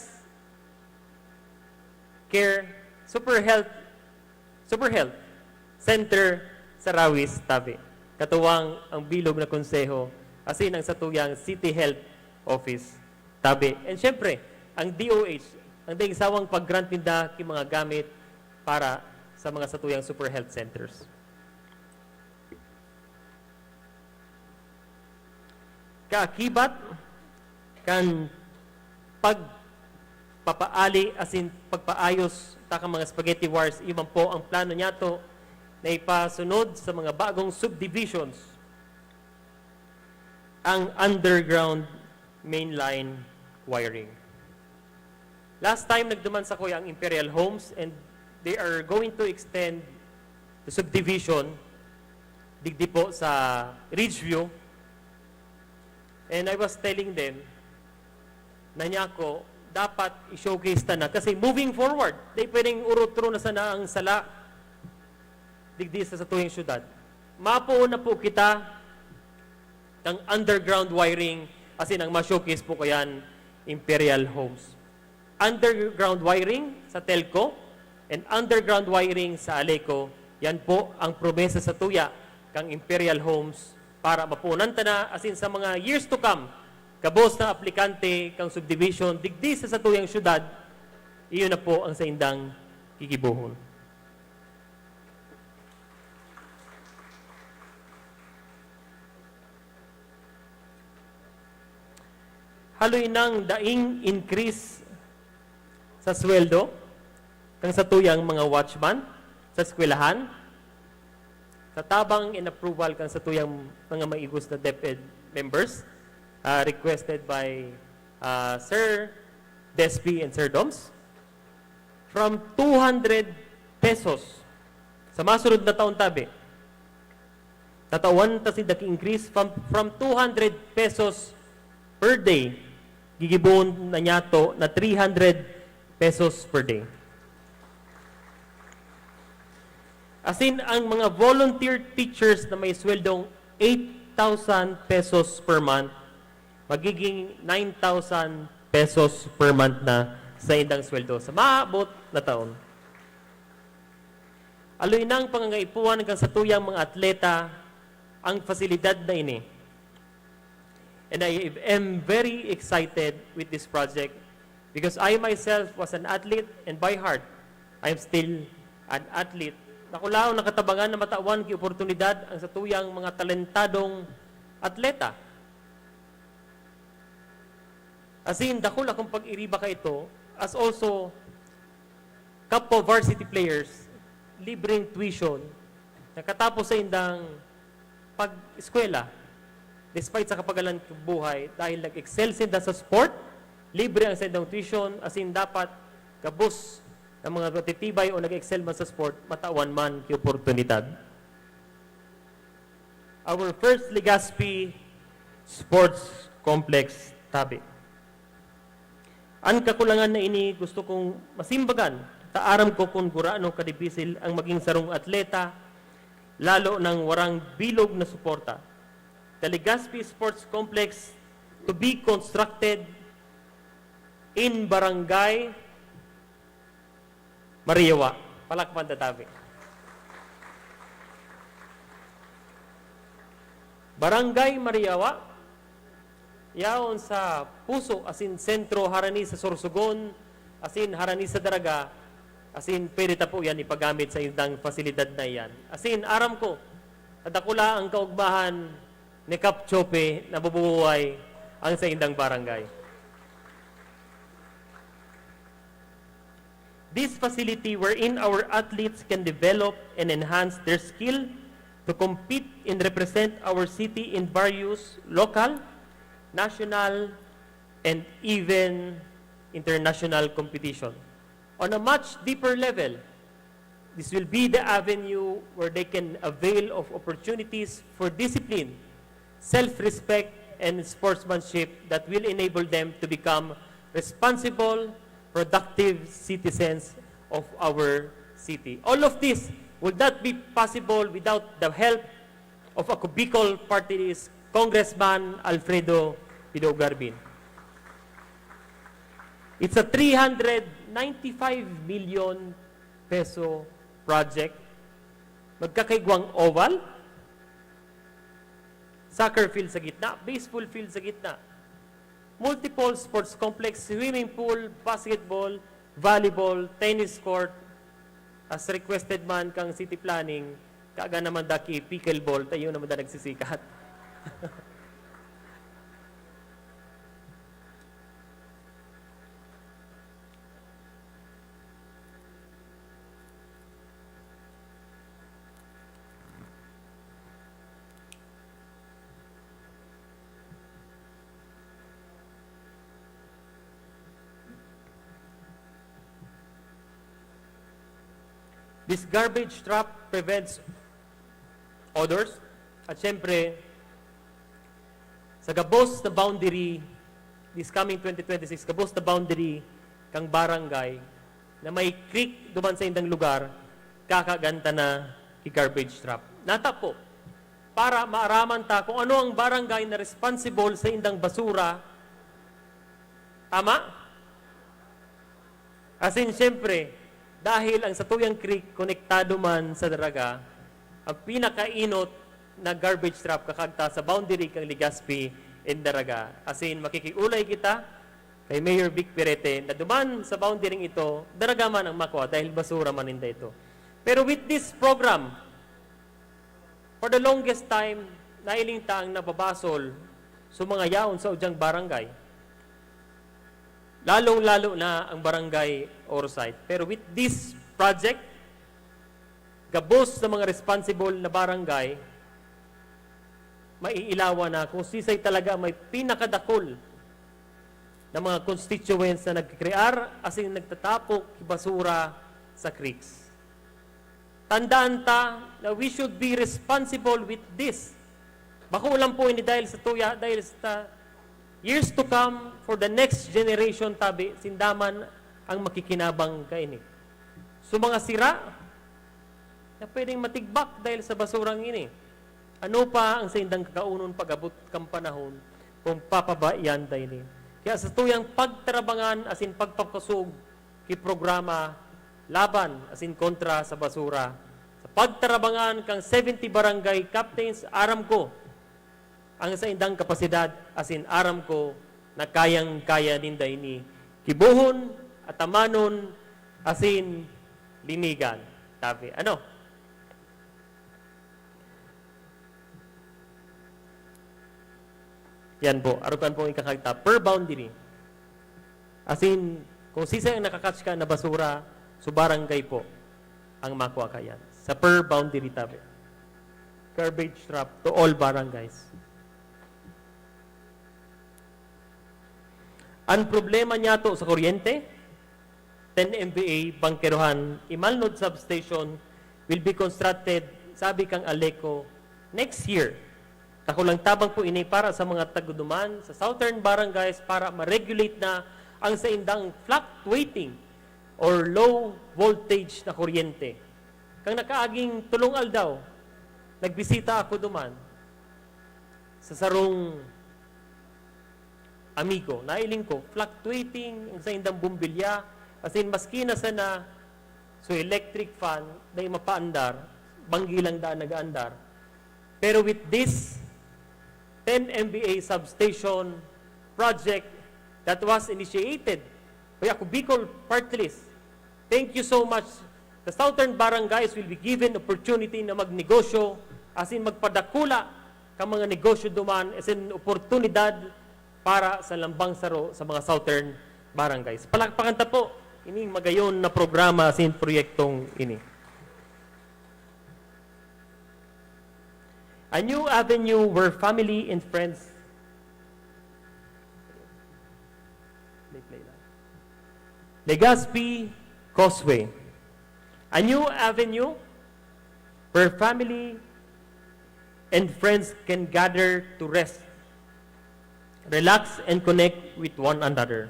Care, Super Health, Super Health Center sa Rawis, Tabi. Katuwang ang bilog na konseho, asin ang satuyang City Health Office, Tabi. And syempre, ang D O H, ang daing sawang pag-grant ninda ki mga gamit para sa mga satuyang Super Health Centers. Kaakibat kan pagpapaali asin pagpaayos ta kan mga spaghetti wires, iyo man po ang plano niyato na ipasunod sa mga bagong subdivisions ang underground mainline wiring. Last time, nagduman sakuya ang Imperial Homes, and they are going to extend the subdivision digdi po sa Ridgeview. And I was telling them na, nyako, dapat i-showcase ta na. Kasi moving forward, di pwedeng urutro na sana ang sala digdi sa satuyang syudad. Mapoon na po kita ng underground wiring, as in, ang ma-showcase po kayan, Imperial Homes. Underground wiring sa Telco and underground wiring sa Aleco, yan po ang promesa satuya kang Imperial Homes para mapunan ta na, as in, sa mga years to come, gabos na aplikante kang subdivision digdi sa satuyang syudad, iyon na po ang saindang gigibohon. Haloy nang daing increase sa sweldo kan satuyang mga watchman sa eskwelahan, sa tabang and approval kan satuyang mga maigos na DepEd members, ah, requested by, ah, Sir Despi and Sir Doms, from two hundred pesos sa masunod na taon tabi, tatawan ta sinda ki-increase from, from two hundred pesos per day, gigibohon na niyato na three hundred pesos per day. As in, ang mga volunteer teachers na may sweldong eight thousand pesos per month, magiging nine thousand pesos per month na sa indang sweldo sa maabot na taon. Aloy nang pangangaipuhan kan satuyang mga atleta ang fasilidad na ini. And I am very excited with this project because I myself was an athlete, and by heart, I am still an athlete. Dakulaon na katabangan na matawan ki oportunidad ang satuyang mga talentadong atleta. As in, dakul akong pag-iriba kaito, as also, kapwa varsity players, libreng tuition, nakatapos sa indang pag-eskwela, despite sa kapagalan ng buhay, dahil nag-excel sinda sa sport, libre ang saindang tuition, as in, dapat gabos ng mga matitibay o nag-excel man sa sport, matawan man ki oportunidad. Our first Legazpi Sports Complex tabi. An kakulangan na ini gusto kong masimbagan, ta aram ko kun gurano kadibisil ang maging sarong atleta, lalo nang warang bilog na suporta. The Legazpi Sports Complex to be constructed in Barangay Mariawa. Palakpan ta tabi. Barangay Mariawa, yaon sa puso, asin sentro, harani sa Sorsogon, asin harani sa Daraga, asin pwede ta po yan ipagamit sa indang pasilidad na iyan. Asin aram ko, na dakula ang kaugmahan ni Kap Chope na mabubuhay ang sa indang barangay. This facility wherein our athletes can develop and enhance their skill to compete and represent our city in various local, national, and even international competition. On a much deeper level, this will be the avenue where they can avail of opportunities for discipline, self-respect, and sportsmanship that will enable them to become responsible, productive citizens of our city. All of this would not be possible without the help of a Bicol Party List Congressman Alfredo Pidogarbin. It's a three hundred ninety-five million peso project. Magkakaigwang oval, soccer field sa gitna, baseball field sa gitna, multiple sports complex, swimming pool, basketball, volleyball, tennis court, as requested man kang city planning, kaga naman da ki pickleball, tayo naman da nagsisikat. This garbage trap prevents odors. At syempre, sa gabos na boundary, this coming twenty twenty-six, gabos na boundary kang barangay na may creek duman sa indang lugar, kakaaganta na ki garbage trap. Nata po, para maaraman ta kung ano ang barangay na responsible sa indang basura. Tama? Asin, siyempre, dahil ang Satuyang Creek konektado man sa Daraga, ang pinakainot na garbage trap kakagta sa boundary kan Legazpi and Daraga. Asin, makikiulay kita kay Mayor Vic Perete na duman sa boundary ito, Daraga man ang makua dahil basura man ninda ito. Pero with this program, for the longest time, nailing ta ang nababasol sa mga yaon sa udyang barangay. Lalong-lalo na ang barangay Orsay. Pero with this project, gabos na mga responsible na barangay, maiilawan na kung sisay talaga may pinakadakul na mga constituents na nagkikrear asin nagtatapok basura sa creeks. Tandaan ta na we should be responsible with this. Bako lang po ini dahil sa tuya, dahil sa years to come, for the next generation, tabi, sinda man ang makikinabang kaini. So, mga sira na pwedeng matigbak dahil sa basurang ini. Ano pa ang saindang kakaunon pag-abot kan panahon kung papabaian ta ini? Kaya sa tuyang pagtarabangan asin pagpakosog ki programa laban asin kontra sa basura, sa pagtarabangan kan seventy barangay captains, aram ko, ang saindang kapasidad asin aram ko na kayang-kaya ninda ini kibuhon, atamanon, asin linigan. Tabi, ano? Yan po, arukan pong ikakagta per boundary. Asin, kung sisay ang nakakatch ka na basura, so barangay po ang makua kayan. Sa per boundary tabi. Garbage trap to all barangays. Ang problema niya to sa kuryente, ten M V A, Bangkerohan, Imalnod Substation will be constructed, sabi kang Aleco, next year. Dakul lang tabang po ini para sa mga taguduman sa southern barangays para ma-regulate na ang saindang fluctuating or low voltage na kuryente. Kang nakaaging tulong aldaw, nagbisita ako duman sa sarong amigo. Nailing ko, fluctuating ang saindang bombilya. As in, maski na sana, so electric fan, dai mapaandar, banggi lang daan nag-aandar. Pero with this ten M V A substation project that was initiated by Ako Bicol Party List, thank you so much. The southern barangays will be given opportunity na magnegosyo, as in magpadakula ka mga negosyo duman, as in oportunidad para sa lambang saro sa mga southern barangays. Palakpakan ta po ining magayon na programa asin proyektong ini. A new avenue where family and friends. Play, play lang. Legazpi Causeway. A new avenue where family and friends can gather to rest, relax, and connect with one another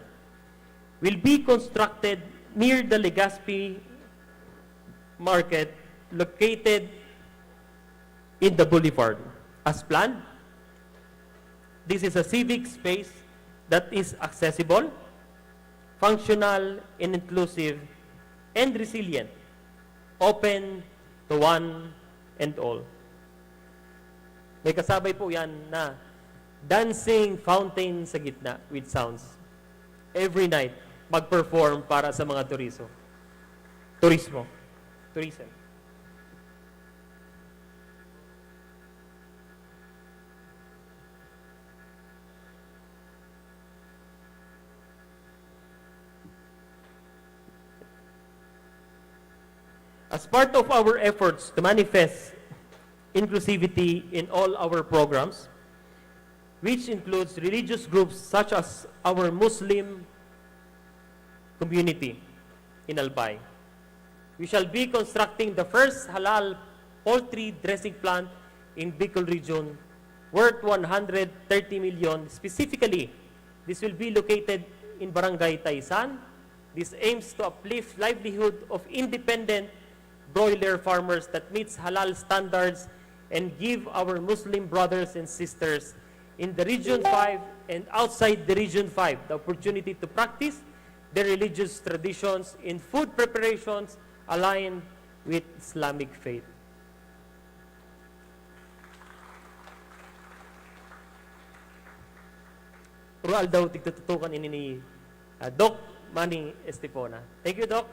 will be constructed near the Legazpi Market located in the boulevard. As planned, this is a civic space that is accessible, functional, and inclusive, and resilient, open to one and all. May kasabay po yan na dancing fountain sa gitna with sounds. Every night, mag-perform para sa mga turiso. Turismo. Tourism. As part of our efforts to manifest inclusivity in all our programs, which includes religious groups such as our Muslim community in Albay, We shall be constructing the first halal poultry dressing plant in Bicol Region, worth one hundred thirty million. Specifically, this will be located in Barangay Taisan. This aims to uplift livelihood of independent broiler farmers that meets halal standards and give our Muslim brothers and sisters in the Region five and outside the Region five the opportunity to practice their religious traditions in food preparations aligned with Islamic faith. Puro aldaw tigtututukan ini ni, ah, Doc Manny Estepona. Thank you, Doc.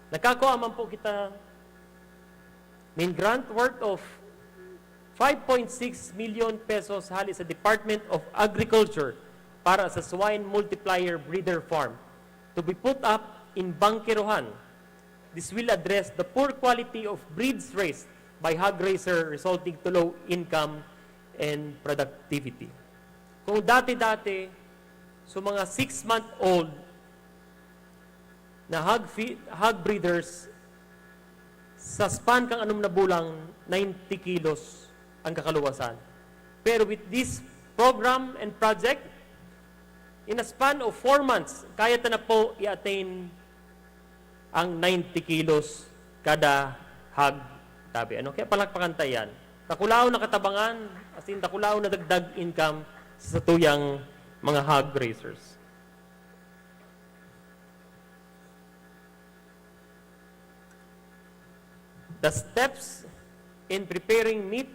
Nakakua man po kita nin grant worth of five point six million pesos hali sa Department of Agriculture para sa Swine Multiplier Breeder Farm to be put up in Bangkerohan. This will address the poor quality of breeds raised by hog raiser, resulting to low income and productivity. Kung dati-dati, so mga six-month-old na hog fi-, hog breeders, sa span kan anom na bulan, ninety kilos ang kakaluwasan. Pero with this program and project, in a span of four months, kaya ta na po i-attain ang ninety kilos kada hog tabi. Ano? Kaya palakpakan ta yan. Dakulaon na katabangan, as in, dakulaon na dagdag income sa satuyang mga hog raisers. The steps in preparing meat,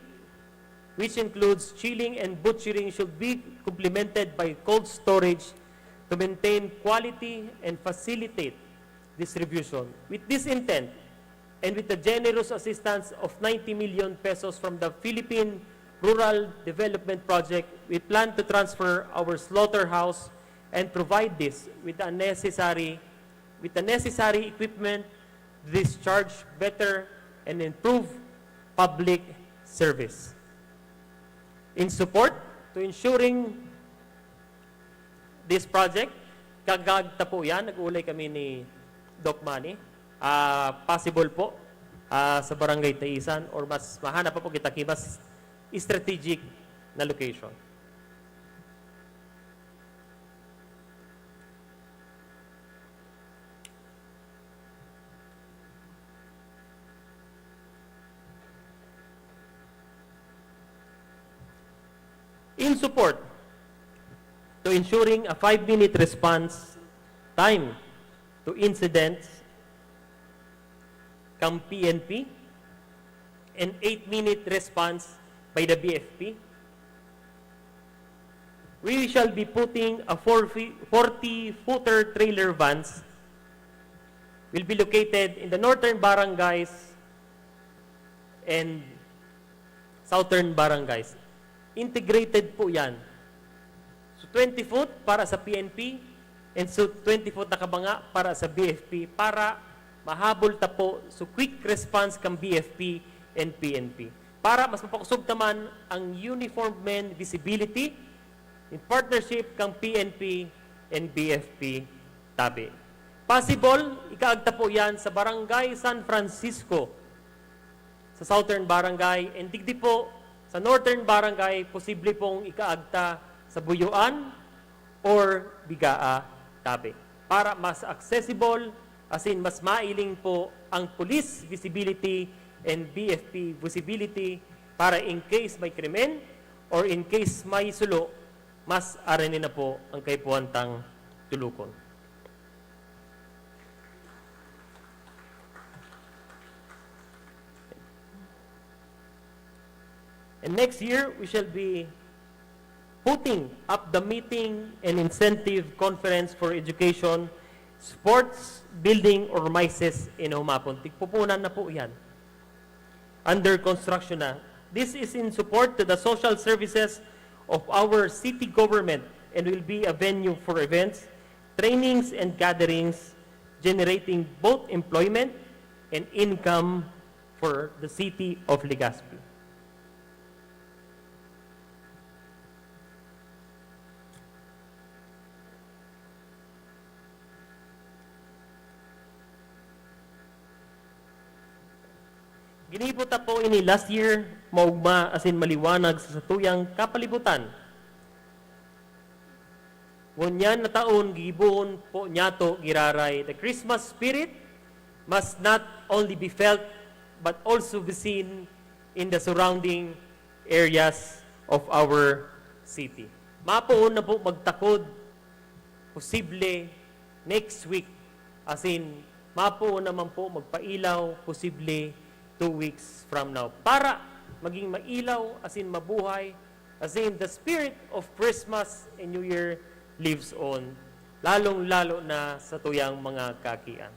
which includes chilling and butchering, should be complemented by cold storage to maintain quality and facilitate distribution. With this intent, and with the generous assistance of ninety million pesos from the Philippine Rural Development Project, we plan to transfer our slaughterhouse and provide this with the necessary, with the necessary equipment to discharge better and improve public service. In support to ensuring this project, kagag ta po yan, nag-uulay kami ni Doc Manny. Ah, possible po, ah, sa Barangay Taisan or mas mahanap pa po kita ki mas strategic na location. In support to ensuring a five-minute response time to incidents kan P N P and eight-minute response by the B F P, we shall be putting a four fe-, forty-footer trailer vans will be located in the northern barangays and southern barangays. Integrated po yan. So, twenty foot para sa P N P and so twenty foot na kabanga para sa B F P para mahabol ta po so quick response kan B F P and P N P. Para mas mapakosog ta man ang uniform men visibility in partnership kan P N P and B F P tabi. Possible, ikaagta po yan sa Barangay San Francisco, sa Southern Barangay, and digdi po sa Northern Barangay, posible pong ikaagta sa Buyuan or Bigaa tabi. Para mas accessible, as in mas mailing po ang police visibility and B F P visibility para in case may krimen or in case may sulo, mas arani na po ang kaipuhan tang tulukon. And next year, we shall be putting up the meeting and incentive conference for education, sports, building, or MICES in Humapon. Tigpupunan na po yan. Under construction na. This is in support to the social services of our city government and will be a venue for events, trainings, and gatherings, generating both employment and income for the city of Legazpi. Ginibo ta po ini last year, maugma asin maliwanag sa satuyang kapalibutan. Ngunyan na taon, gigibohon po niyato giraray. The Christmas spirit must not only be felt, but also be seen in the surrounding areas of our city. Mapoon na po magtakod, posible next week. Asin, mapoon naman po magpailaw, posible two weeks from now. Para maging mailaw, asin mabuhay, asin the spirit of Christmas and New Year lives on, lalong-lalo na sa tuyang mga kakian.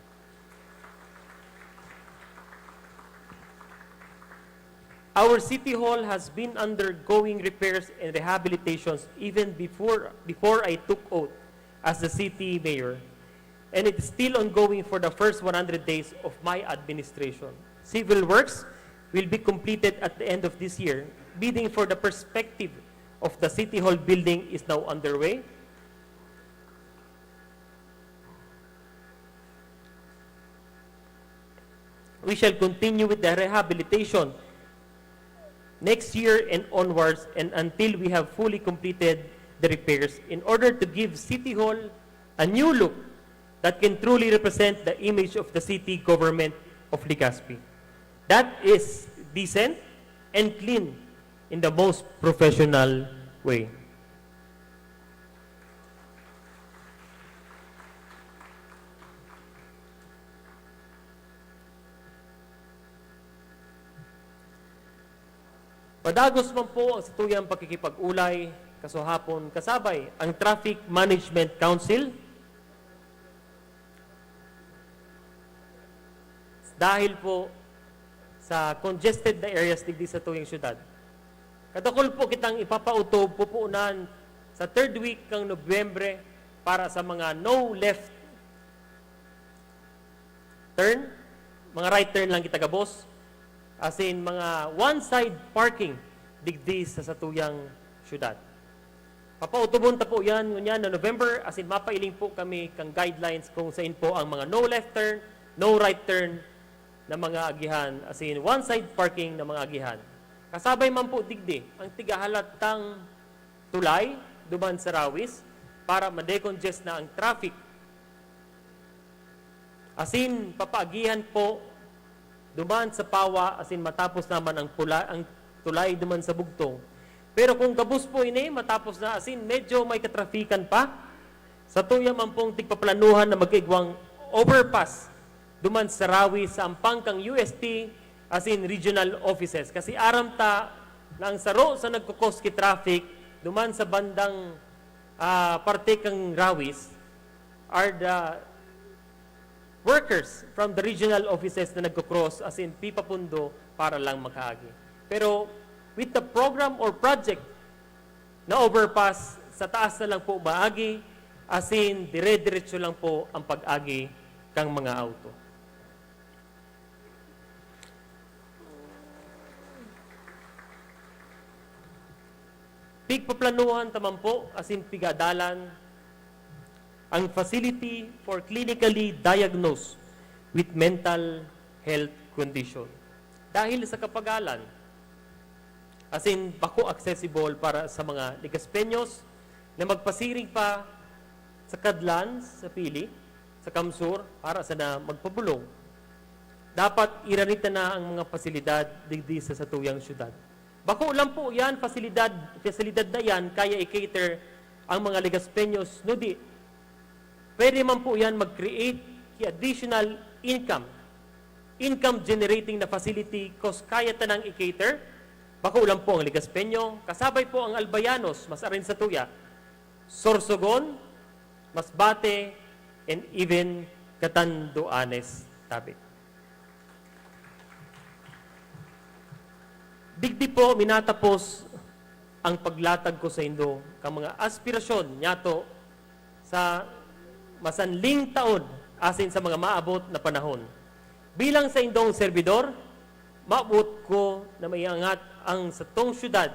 Our City Hall has been undergoing repairs and rehabilitations even before, before I took oath as the city mayor, and it is still ongoing for the first one hundred days of my administration. Civil works will be completed at the end of this year. Bidding for the perspective of the City Hall building is now underway. We shall continue with the rehabilitation next year and onwards, and until we have fully completed the repairs, in order to give City Hall a new look that can truly represent the image of the city government of Legazpi. That is decent and clean in the most professional way. Padagos man po ang satuyang pakikipag-ulay, kasuhapon, kasabay ang Traffic Management Council, dahil po sa congested na areas digdi sa tuyang syudad. Kadakul po kitang ipapautob pupunan sa third week ng Nobyembre para sa mga no left turn, mga right turn lang kita gabos, as in mga one-side parking digdi sa satuyang syudad. Papautubon ta po yan ngunyan na November, as in mapailing po kami kang guidelines kung sain po ang mga no left turn, no right turn na mga agihan, as in one-side parking na mga agihan. Kasabay man po digdi ang tigahalatang tulay duman sa Rawis para ma-decongest na ang traffic. As in, papaagihan po duman sa Pawa, as in, matapos naman ang pula-, ang tulay duman sa Bugtong. Pero kung gabos po ini, matapos na, as in, medyo may katrafikan pa. Satuya man pong tigpaplanuhan na magkaigwang overpass duman sa Rawis sa ampang kang U S T, as in regional offices. Kasi aram ta na ang saro sa nagko-cause ki traffic duman sa bandang, ah, parte kang Rawis are the workers from the regional offices na nagko-cross, as in, pipapundo para lang makaagi. Pero with the program or project na overpass, sa taas na lang po maagi, as in, dire-diretso lang po ang pag-agi kang mga auto. Pigpaplanuhan ta man po, as in, pigadalan ang facility for clinically diagnosed with mental health condition. Dahil sa kapagalan, as in, bako accessible para sa mga Legazpeños na magpasiring pa sa Kadlan, sa Pili, sa Kamsur, para sana magpabulong. Dapat iranita na ang mga pasilidad digdi sa satuyang syudad. Bako lang po yan, pasilidad, pasilidad na yan, kaya i-cater ang mga Legazpeños, nudi. Pwede man po yan mag-create ki additional income, income generating na facility, cause kaya tanang i-cater. Bako lang po ang Legazpeño, kasabay po ang Albayanos, mas arin sa tuya, Sorsogon, Masbate, and even Catanduanes, tabi. Digdi po minatapos ang paglatag ko saindo kan mga aspirasyon nyato sa masanling taon asin sa mga maabot na panahon. Bilang saindong serbidor, maabot ko na maiangat ang satong syudad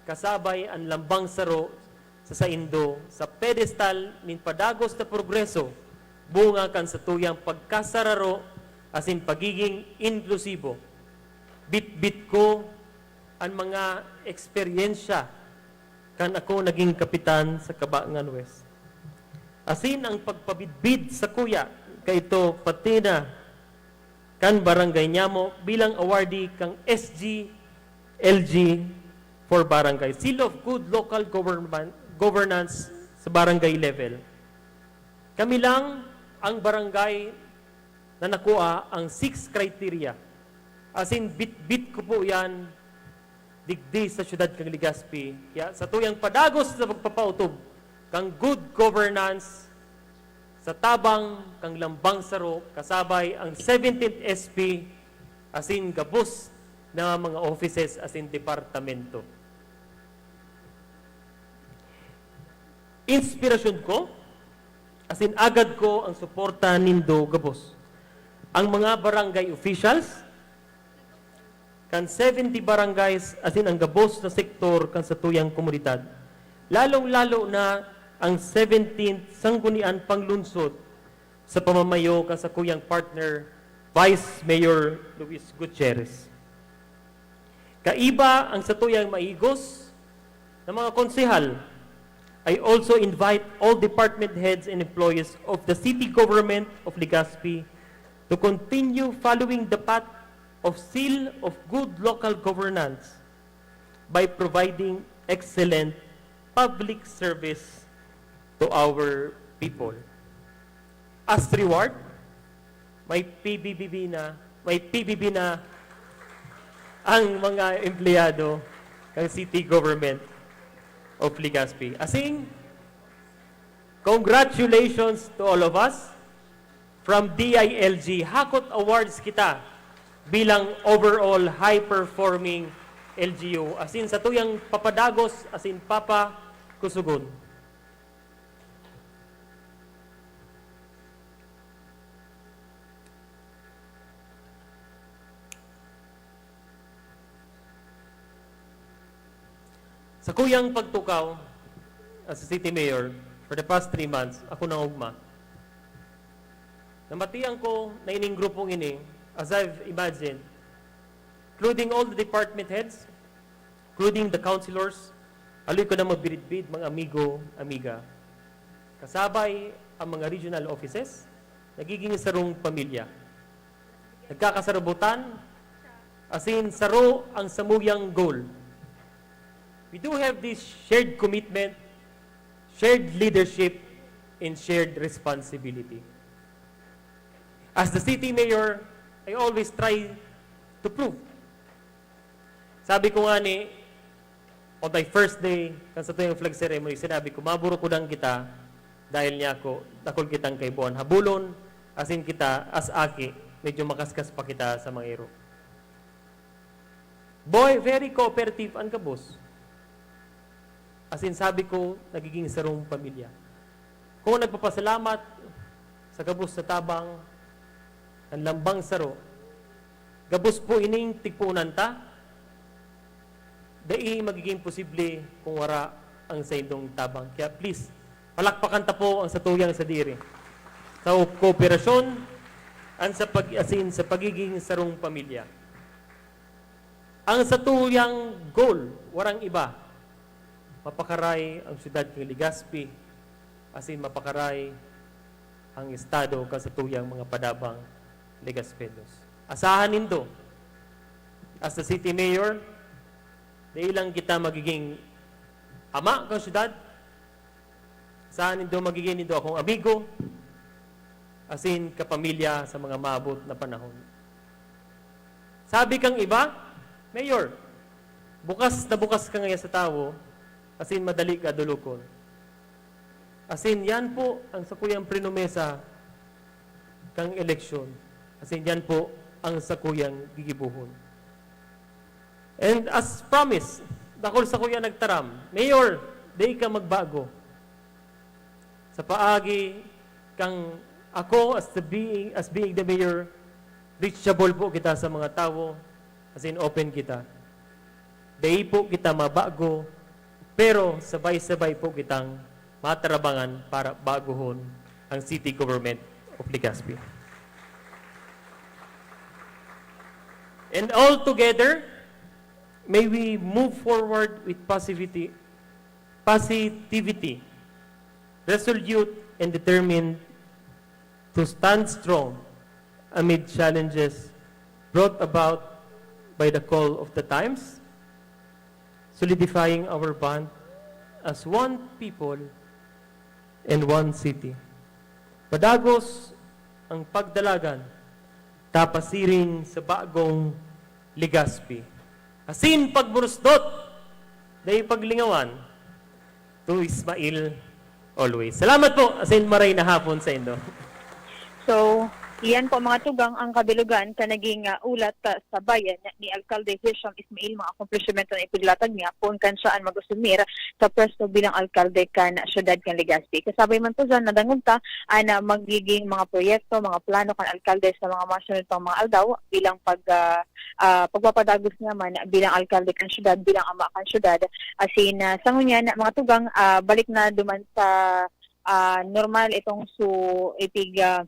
kasabay an lambang saro sa saindo sa pedestal nin padagos na progreso, bunga kan satuyang pagkasararo asin pagiging inklusibo. Bitbit ko an mga eksperyensya kan ako naging kapitan sa Cabangan West. Asin ang pagpabidbid sakuya kaito pati na kan barangay niyamo bilang awardee kan S G L G for Barangay, Seal of Good Local Government, Governance sa barangay level. Kami lang ang barangay na nakuha ang six criteria. Asin bitbit ko po yan digdi sa siyudad kan Legazpi. Kaya sa tuyang padagos sa pagpapautob kan good governance sa tabang kan lambang saro, kasabay ang seventeenth S P, asin gabos na mga offices asin departamento. Inspirasyon ko, asin agad ko ang suporta nindo gabos. Ang mga barangay officials, kan seventy barangays asin ang gabos na sektor kan satuyang komunidad, lalong-lalo na ang seventeenth Sangguniang Panglungsod sa pamamayo kan sakuyang partner, Vice Mayor Luis Gutierrez. Kaiba ang satuyang maigos na mga konsehal, I also invite all department heads and employees of the city government of Legazpi to continue following the path of seal of good local governance by providing excellent public service to our people. As reward, may P B B B na, may P B B na ang mga empleyado ng City Government of Legazpi. Asin, congratulations to all of us. From D I L G, hakot awards kita bilang overall high-performing L G U. Asin satuyang papadagos, asin papakusugon. Sa kuyang pagtukaw as a city mayor for the past three months, ako nangugma. Namatian ko na ining grupong ini, as I've imagined, including all the department heads, including the councilors, haloy ko na mabiridbid, mga amigo, amiga. Kasabay ang mga regional offices, nagiging sarong pamilya. Nagkakasarubotan, asin saro ang samuyang goal. We do have this shared commitment, shared leadership, and shared responsibility. As the city mayor, I always try to prove. Sabi ko nga ni, on my first day, kan satuyang flag ceremony, sinabi ko, "Maburukudan kita, dahil niya ako, dakul kitang kaibuhan habulon, asin kita, as aki, medyo makaskas pa kita sa mga iro." Boy, very cooperative an gabos. Asin sabi ko, nagiging sarong pamilya. Kung nagpapasalamat sa gabos na tabang, ang lambang saro, gabos po ining tigpunan ta, dai magiging posible kung wara ang saindong tabang. Kaya please, palakpakan ta po ang satuyang sadiri sa kooperasyon, ang sa pag-asin sa pagiging sarong pamilya. Ang satuyang goal, warang iba, mapakaray ang siyudad kan Legazpi, asin mapakaray ang estado kan satuyang mga padabang Legazpeños. Asahan nindo, as the city mayor, dai lang kita magiging ama kan siyudad, asahan nindo magiging nindo akong amigo, asin kapamilya sa mga maabot na panahon. Sabi kang iba, "Mayor, bukas na bukas ka ngayon sa tawo, asin madali ka dulokon." Asin yan po ang sakuyang prinumesa kang eleksyon. Asin yan po ang sakuyang gigibohon. And as promised, dakul sakuya nagtaram, "Mayor, dai ka magbago." Sa paagi kang ako as the being, as being the mayor, reachable po kita sa mga tawo, as in open kita. Dai po kita mabago, pero sabay-sabay po kitang matarabangan para baguhon ang city government of Legazpi. And all together, may we move forward with positivity, positivity, resolute and determined to stand strong amid challenges brought about by the call of the times, solidifying our bond as one people and one city. Padagos ang pagdalagan, tapasiring sa bagong Legazpi. Asin pagburusdot, dai paglingawan, to Ismail always. Salamat po, asin maray na hapon sa indo. So, iyan po, mga tugang, ang kabilugan kan naging, ah, ulat, ah, sa bayan ni Alkalde Hisham Ismail, mga akomplishimento na ipiglatag niya poon kan siya an mag-asumir sa pwesto bilang alkalde kan siyudad kan Legazpi. Kasabay man po dyan, nadangog ta an, ah, magiging mga proyekto, mga plano kan alkalde sa mga masunod pang mga aldaw bilang pag, ah, ah, pagpapadagos niya man bilang alkalde kan siyudad, bilang ama kan siyudad. Asin, ah, sa ngunyan, mga tugang, ah, balik na duman sa, ah, normal itong su ipig, ah,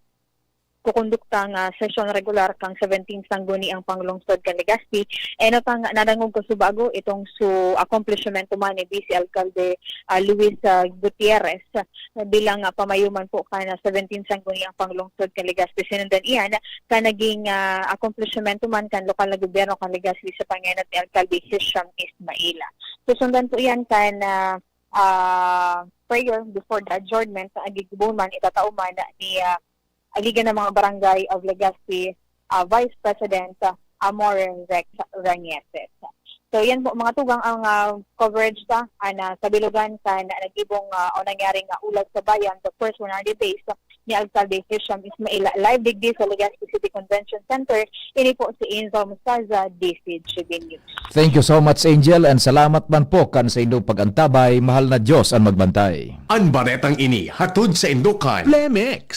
kukonduktang, ah, sesyon regular kan seventeenth Sangguniang Panglungsod kan Legazpi. Enot ang nadangog ko subago itong su accomplishment man ni Vice Alkalde, ah, Luis, ah, Gutierrez, ah, bilang, ah, pamayo man po kan, ah, seventeenth Sangguniang Panglungsod kan Legazpi. Sinundan iyan kan naging, ah, accomplishment man kan lokal na gobyerno kan Legazpi sa pangenot ni Alkalde Hisham Ismail. Susundan po iyan kan, ah, ah, prayer before the adjournment na gigibo man, itatao man ni, ah, Liga ng mga Barangay of Legazpi, ah, Vice President, ah, Amor Rex Ranieses. So, yan po, mga tugang, ang, ah, coverage sa, ah, na sa bilugan sa na, nagibong, ah, o nangyaring, ah, ulat sa bayan, the first one hundred days ni Alkalde Hisham Ismail, live digdi sa Legazpi City Convention Center. Ini po si Angel Mustaza, D C G B News. Thank you so much, Angel, and salamat man po kan sa indong pag-antabay. Mahal na Diyos ang magbantay. An baretang ini hatod sa indo kan Lemex.